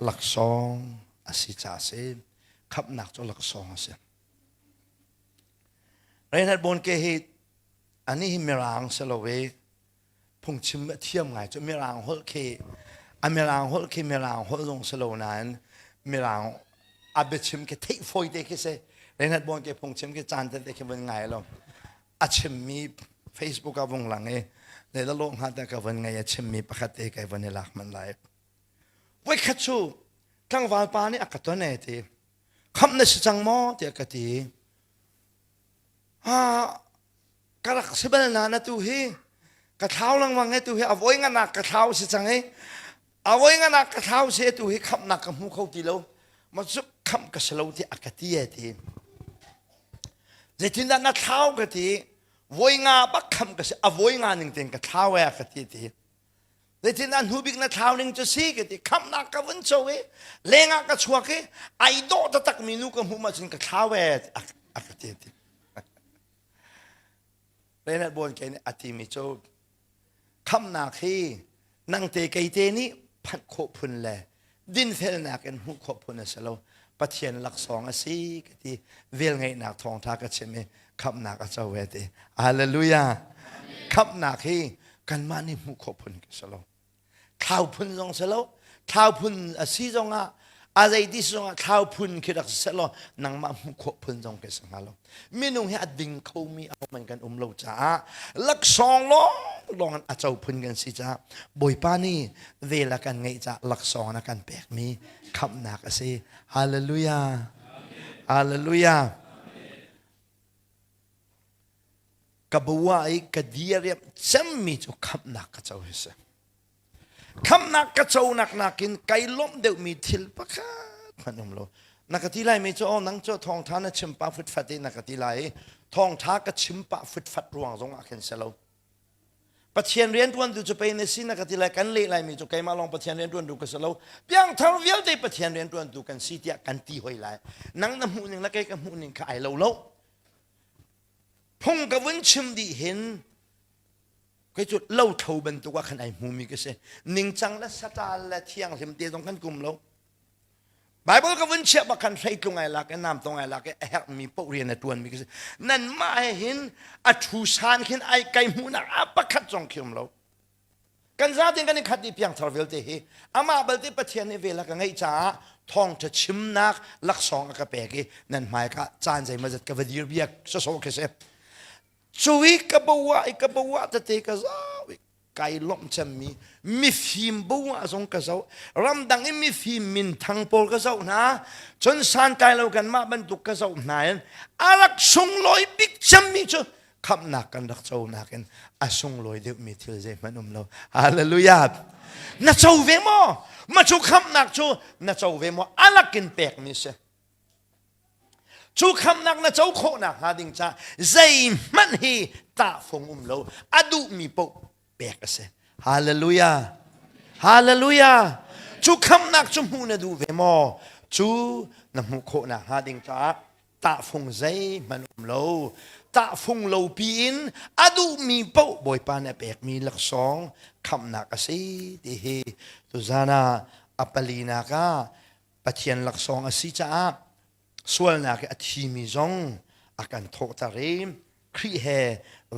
Speaker 1: laksawng a si caah a si. Khamhnak cu laksawng a si. Reinhard Bonnke hi anih hi Mirang si lo i phungchim a thiam ngai cu Mirang holh khi a Mirang holh khi Mirang holh zong si lo nain Mirang a biachim khi theih fawi te khi si Reinhard Bonnke phungchim khi caan tete khi vun ngai lo a chimmi Facebook ah vung lang i le la lawh hnga te ka vun ngai a chimmi pakhat te kai vun i lak man lai voikhat cu tlangval pa nih a ka ton e ti khamh na si cang maw tiah ka ti ah ka rak si bal na na tu hi ka thlau lengmang e tu hi a voi nganak ka thlau si cang i a voi nganak ka thlau si tu hi khamhnak ka hmu kho ti lo ma cu khamh ka si lo ti a ka ti e ti zeitindah na thlau ka ti voi nga bak khamh ka si a voi nga ning tein ka thlau e a ka ti ti Zeitindah hnubik na thlau ning cu si ka ti khamhnak ka vun co i lengah ka chuak i ai dawh taktak mi nu ka hmuh ma cun ka thlau e a ka ti ti Reinhard Bonnke nih a timi cu khamhnak hi nang te kei te nih phanh khawh phun le dinfelnak in hmuh khawh phun a si lo Pathian laksawng a si ka ti velngeihnak thawngṭha ka chim i khamhnak a co ve ti hallelujah khamhnak hi kanmah nih hmuh khawh phun ka si lo thlau phun zong si lo thlau phun a si zongah A zeiti zongah thlau phun khi rak si law nangmah hmuh khawh phun zong khi si hnga lo. Minung hi a ding khomi ahohmanh kan um lo caah laksawng lawnglawng in a co phun kan si caah Bawipa nih vel a kan ngeih caah laksawng a kan pekmi khamhnak a si. Hallelujah. Hallelujah. Ka bua i ka diriam cemmi cu khamhnak ka co hi si. Khamhnak ka conak nakin kai lawmh deuhmi thil pakhat hmanh um lo. Na ka ti laimi cu oh nang cu thawngtha na chim pah futfat i na ka ti lai i thawngtha ka chim pah futfat ruang zong ah khin si lo. Pathian riantuan tu cu pei na si na ka ti lai kan leh laimi cu keimah lawng Pathian riantuan tu ka si lo. Piangthar vialte Pathian riantuan tu kan si tiah kan ti hoi lai. Nang na hmuh ning le kei ka hmuh ning kha ai lo lo. Phung ka vun chim dih hin kei cu lothlo bantuk ah khan ai hmumi ka si ningcang le saṭal le thianghlim te zong kan kum lo Bible ka vun chiah bak khan hreitlung ai lak i namtong ai lak i a herhmi paoh rian a ṭuanmi ka si nanmah he hin a ṭhu san khin ai kai hmuhnak a pakhat zong khi um lo kan zatin kan i khat i piangthar vialte hi amah balte Pathian nih vel a ka ngeih caah thawngṭha chimnak laksawng a ka pek i nan hmai ka caan zeimawzat ka va dir biak sawsawh khi si Cu i ka boah i ka boah tete ka zau i kai lawmh cemmi mifim boah zong ka zoh ramdang i mifim minthang pawl ka zoh hna cun santlai lo kanmah bantuk ka zoh hna in a rak sunglawi bik cemmi cu khamhnak kan rak conak in a sunglawi deuhmi thil zeihmanh um lo hallelujah na co ve maw ma cu khamhnak cu na co ve maw a lakin pekmi si Cu khamnak na co khawhnak hnga ding ca zeihmanh hi tahfung um lo a duhmi paoh pek a si. Hallelujah. Hallelujah. Cu khamnak cu hmuh na duh ve maw? Cu na hmuh khawhnak hnga ding caah tahfung zeihmanh um lo. Tahfung lo piin a duhmi paoh Bawipa nih a pekmi laksawng khamnak a si ti hi tuzan ah a palinak ah Pathian laksawng a si caah sualnak i a thimi zong a kan thawhter i Khrih he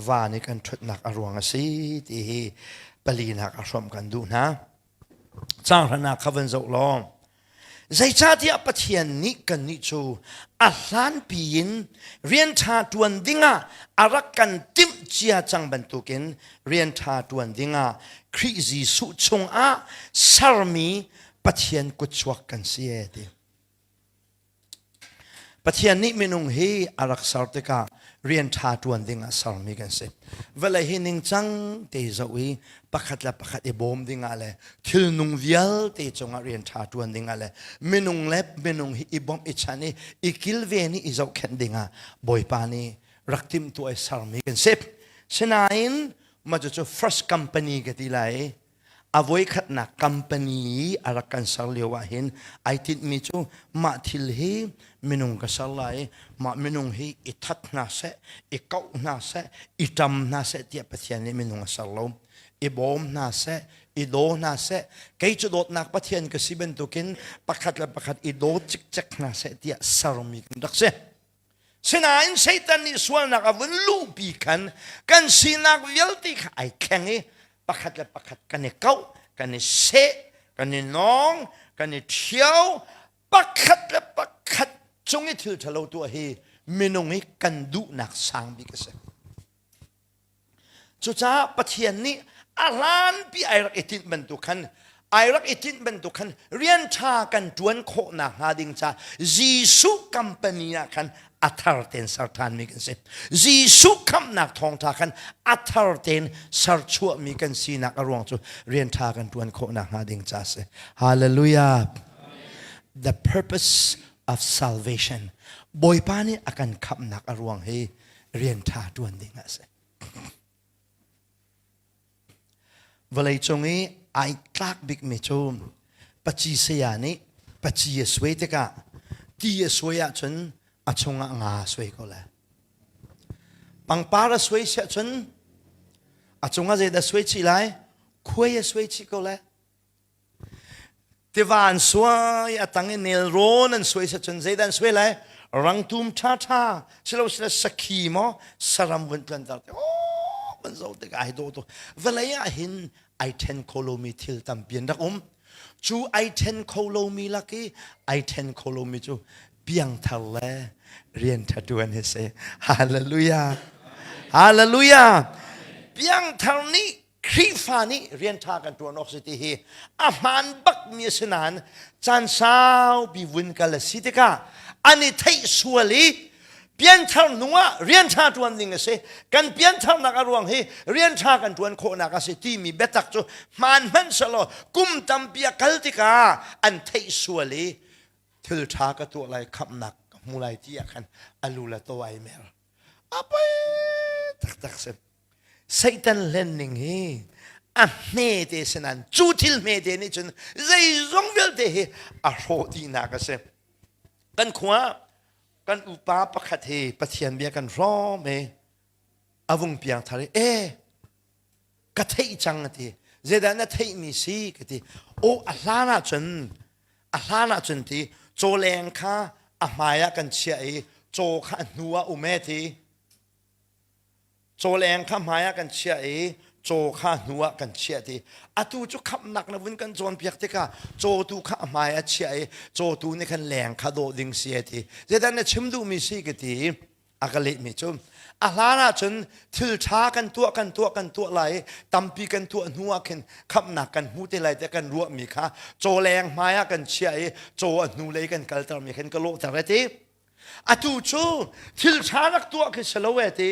Speaker 1: van i kan ṭhutnak a ruang a si ti hi palinak a hrawmh kan duh hna. Caang hranak kha van zoh law zeicahtiah Pathian nih kannih cu a hlanpi in rian ṭha ṭuan dingah a rak kan timh cia cang bantukin rian ṭha ṭuan dingah Khrih Jesuh chungah sermi Pathian kutchuak kan si e ti. Pathian nih minung hi a rak ser tikah rian ṭha ṭuan ding ah sermi kan si. Vawlei hi ningcang te zoh i pakhat le pakhat i bawm ding ah le thilnung vialte cungah rian ṭha ṭuan ding ah le minung le minung hi i bawmh i chan i i kilven i i zohkhenh ding ah Bawipa nih rak timhtuah i sermi kan si. Sinain mah cucu first company ka ti lai i A voikhatnak company i a rak kan ser lio ah hin ai tinhmi cu mah thil hi minung ka ser lai i mah minung hi i that hna seh, i kauh hna seh, i ṭam hna seh tiah Pathian nih minung a ser lo. I bawm hna seh, i daw hna seh. Kei cu dawtnak Pathian ka si bantukin pakhat le pakhat i daw cikcek hna seh tiah sermi kan rak si. Sinain Satan nih sualnak a vun luhpi khan kan sinak vialte kha ai thleng i pakhat le pakhat kan i kauh, kan i seh, kan i nawng, kan i ṭhio, pakhat le pakhat cung i thil ṭhalo tuah hi minung i kan duhnak sang bik a si. Cucaah Pathian nih a hlanpi ai rak i tinh bantuk khan ai rak i tinh bantuk khan rian ṭha kan ṭuan khawh nakhnga ding ca Jesuh company ah khan a thar tein ser ṭhanmi kan si. Jesuh khamhnak thawngṭha khan a thar tein serchuahmi kan sinak a ruang cu rian ṭha kan ṭuan khawh nakhnga ding ca a si. Hallelujah. The purpose of salvation. Bawipa nih a kan khamhnak a ruang hi rian ṭha ṭuan ding ah a si. Vawleicung i ai tlak bikmi cu paci saya nih paci a suai tikah ti a suai ahcun a chungah nga a suai ko lai. Pangpar a suai siah cun a cungah zeidah suai chih lai? Khuai a suai chih ko lai. Tiva an suai a tang i nelrawn an suai cun zeidah an suai lai rangtum ṭhaṭha silo sile sakhi maw saram vun tluanter te oh van zoh tikah ai dawh tuk vawlei ah hin ai ṭhen kho lomi thil tampi an rak um. Cu ai ṭhen kho lomi lak i ai ṭhen kho lomi cu piangthar le rian ṭha ṭuan hi si. Hallelujah. Hallelujah. Piangthar nih Khrihfa nih rian ṭha kan ṭuan awk si ti hi a hmaan bakmi a si nain caan saupi vun kal a si tikah an i theih sual i pianthar hnu ah rian ṭha ṭuan ding a si. Kan piantharnak a ruang hi rian ṭha kan ṭuan khawhnak a si timi biatak cu hmaan hmanh selaw kum tampi a kal tikah an theih sual i thil ṭha ka tuah lai khamhnak ka hmu lai ti ah khan a lu le taw ai mer. A poi taktak si. Satan hlen ning hi a hme te si nain cu thil hme te nih cun zeizong vialte hi a hrawh dihnak a si. Kan khua kan upa pakhat hi Pathian bia kan hrawm i a vung piang thar i e ka theih cang a ti zeidah na theihmi si ka ti aw a hlan ahcun a hlan ahcun ti cawleng kha a hmai ah kan chiah i caw kha a hnu ah um e ti Cawleng kha hmai ah kan chiah i caw kha hnu ah kan chiah ti. Atu cu khamhnak na vun kan cawnpiak tikah cawtu kha a hmai a chiah i cawtu nih khan leng kha dawh ding si a ti. Zeidah na chim duhmi si ka ti i a ka lehmi cu a hlan ahcun thil ṭha kan tuah kan tuah kan tuah lai i tampi kan tuah hnu ah khin khamhnak kan hmu te lai tiah kan ruahmi kha cawleng hmai ah kan chiah i caw a hnulei kan kaltermi khin ka lawhter a ti. Atu cu thil ṭha rak tuah khi si lo e ti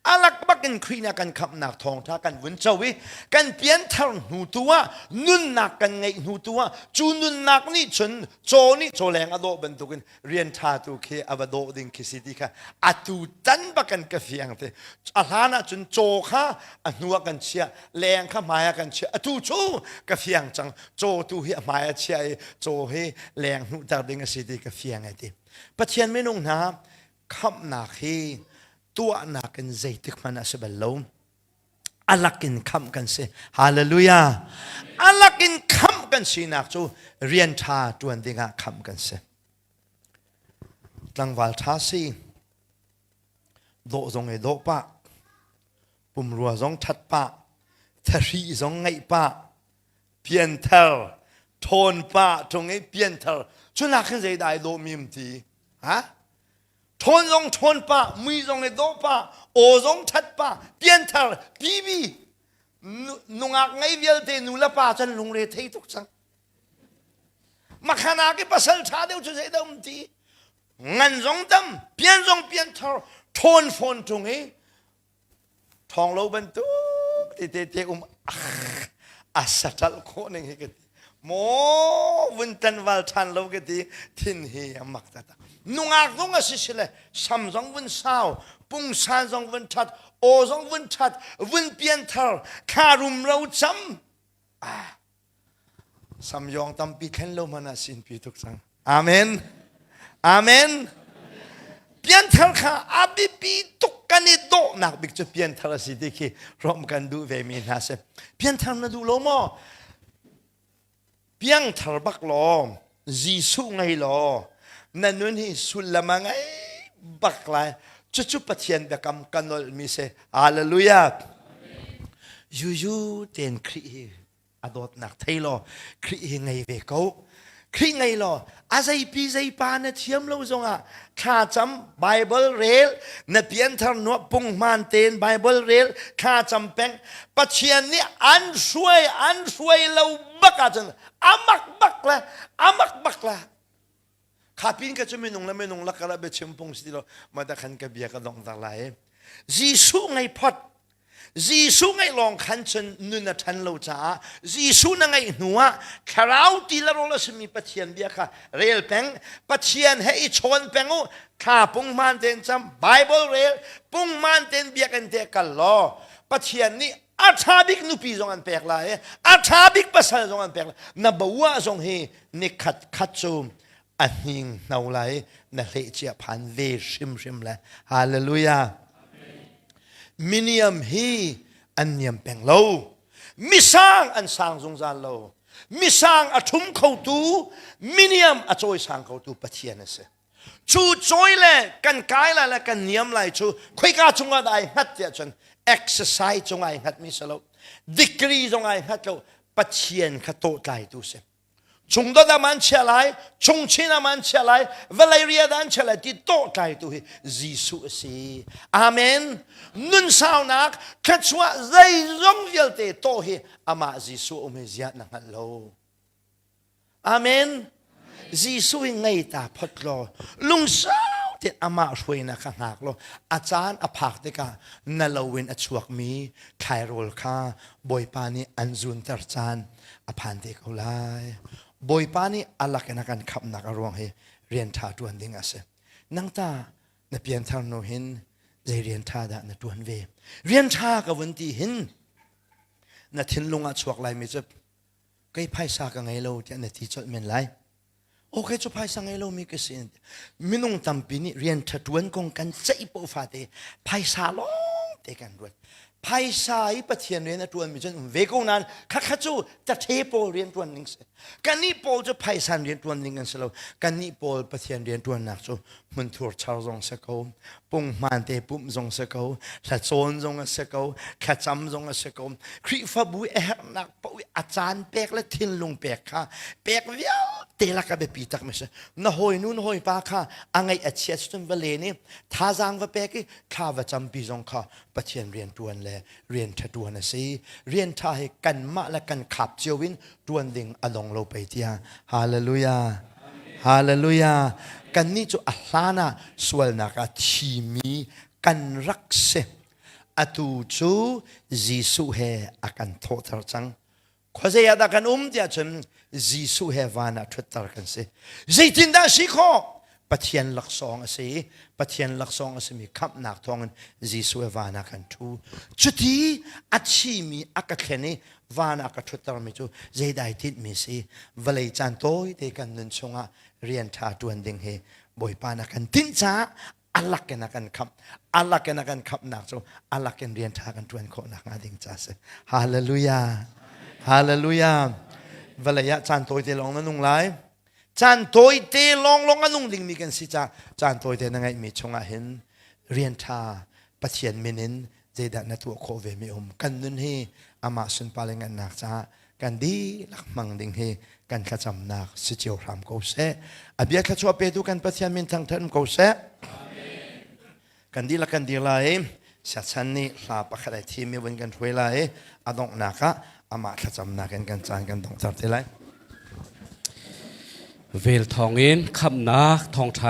Speaker 1: alak bak in Khrih nih a kan khamhnak thawngṭha kan vun co i kan pianthar hnu tu ah nunnak kan ngeih hnu tu ah cu nunnak nih cun caw nih cawleng a dawh bantukin rian ṭha tu khi a va dawh ding khi si ti kha atu tan bak kan ka fiang te a hlan ah cun caw kha a hnu ah kan chiah leng kha hmai ah kan chiah atu cu ka fiang cang caw tu hi a hmai a chiah i caw hi leng hnuhter ding a si ti ka fiang ai ti Pathian minung hna khamhnak hi tuahnak in zeitik hmanh a si bal lo alak in khamh kan si hallelujah alak in khamh kan sinak cu rian ṭha ṭuan dingah khamh kan si tlangval ṭha si dawh zong i dawh pah pumrua zong ṭhat pah thahri zong ngeih pah pianthar ṭhawn pah ṭung i pianthar cunak khin zeidah ai dawh mi um ti ha ṭhawn zong ṭhawn pah mui zong i dawh pah aw zong ṭhat pah pianthar pibi nungak ngei vialte nu le pa can lungre thei tuk cang makhanak i pasal ṭha deuh cu zeidah um ti ngan zong dam pian zong pianthar ṭhawn fawn ṭung i ṭhawng lo bantuk te te te um a saṭalh khawh ning hi ka ti maw vun ṭanval ṭhan lo ka ti thin hi a mak taktak nungak zong a si sile sam zong vun sau pungsan zong vun ṭhat aw zong vun ṭhat vun pianthar thla rumro cam ah Samyong tampi thlen lo hmanh ah sinpi tuk cang. Amen. Amen. Pianthar kha a biapi tuk kan i dawhnak bik cu pianthar a si ti khi rom kan duh ve mi hna si. Pianthar na duh lo maw? Piangthar bak law, Jesuh ngei law, na nun hi sullam a ngei bak lai. Cucu Pathian biakam ka nolhmi si. Hallelujah. Yuyu ten Khrih hi a dawtnak thei law Khrih hi ngei ve ko. Khrih ngei law a zeipi zeipa na thiam lo zongah thlacam Bible rel na pianthar nuah punghman tein Bible rel thlacam peng Pathian nih an hruai an hruai lo bak ahcun amak bak le amak bak le kha pin ka cu minung le minung lakar ah biachim pung si ti lo mah khan ka bia ka dongter lai Jesuh ngei phot Jesuh ngeih lawng khan cun nun a ṭhan lo caah Jesuh na ngeih hnu ah thlarau ti le rawl a simi Pathian bia kha rel peng Pathian he i chawn peng u thla punghman tein cam Bible rel punghman tein biakinn te kal law Pathian nih a ṭha bik nupi zong an pek lai a ṭha bik pasal zong an pek lai na boah zong hi nikhat khat cu a hning hno lai na hleh cia phan ve hrimhrim le hallelujah miniam hi an niam peng lo misang an sang zungzal lo misang a ṭhum khotu miniam a cawisang khotu Pathian a si cu cawi le kan kai lai le kan niam lai cu khoika cungah dah ai hngat tiah cun exercise cung ai hngat mi si lo degree zong ai hngat lo Pathian kha tawhtlaitu si. Chungdot ah man chia lai, chungchin ah man chia lai, vawlei rian ah an chia lai ti tawhtlaitu hi Jesuh a si. Amen. Nun saunak, thluachuah zeizong vialte tawh hi amah Jesuh um hi ziah na hngalh lo. Amen. Jesuh hi ngei ta phot law lungsau tein amah hruainak kha hngak law a caan a phak tikah na lo in a chuakmi thlairawl kha Bawipa nih an zunter caan a phan te ko lai. Bawipa nih a lak in a kan khamhnak a ruang hi rian ṭha ṭuan ding a si. Nang ta na pianthar hnu hin zei rian ṭha dah na ṭuan ve? Rian ṭha ka vun ti hin na thinlung ah chuak laimi cu kei phaisa ka ngei lo tiah na ti colh men lai. Okay cu phaisa ngei lomi ka si. Minung tampi nih rian ṭha ṭuan kong kan ceih paoh fate phaisa lawng te kan ruat. Phaisa i Pathian rian a ṭuanmi cu an um ve ko nain khakha cu tathe pawl rian ṭuan ning si. Kannih pawl cu phaisan rian ṭuan ding kan si lo. Kannih pawl Pathian rian ṭuannak cu hmunthur char zong si ko, punghman te pumh zong si ko, thlacawn zong a si ko, thlacam zong a si ko. Khrihfabu a herhnak paoh i a caan pek le thinlung pek kha pek vialte lak a biapi takmi si. Na hawinu na hawipa kha a ngaih a chiat cun va len i thazaang va pek i thla va campi zong kha Pathian rian ṭuan le rian ṭha ṭuan a si. Rian ṭha hi kanmah le kan khap cio in ṭuan ding a dong lo pei tiah. Hallelujah. Hallelujah. Kannih cu a hlan ah sualnak ah thimi kan rak si. Atu cu Jesuh he a kan thawhter cang. Khuazei ah dah kan um tiah cun Jesuh he van ah ṭhutter kan si. Zeitindah si khawh? Pathian laksawng a si. Pathian laksawng a simi khamhnak thawngin Jesuh he van ah kan ṭhu. Cuti a thimi a ka thlen i van ah ka ṭhuttermi cu zeidai tinhmi si? Vawlei caan tawite kan nun chungah rian ṭha ṭuan ding hi Bawipa na kan tinh caah a lak in a kan khamh. A lak in a kan khamhnak cu a lak in rian ṭha kan ṭuan khawh nakhnga ding ca si. Hallelujah. Hallelujah. Vawlei ah caan tawite lawng na nung lai. Caan tawite lawnglawng a nung dingmi kan si caah caan tawite na ngeihmi chungah hin rian ṭha Pathian min in zeidah na tuah khawh ve mi um. Kan nun hi amah sunpar le ngannak caah kan dihlak hmang ding hi kan thlacamnak si cio hram ko seh. A bia thluachuah petu kan Pathian min thangthat um ko seh. Kan dihlak kan dir lai. Siachan nih hla pakhat ai thim i vun kan hruai lai. A donghnak ah amah thlacamnak in kan caan kan donghter te lai.
Speaker 2: Vel thawngin khamhnak thawngṭha.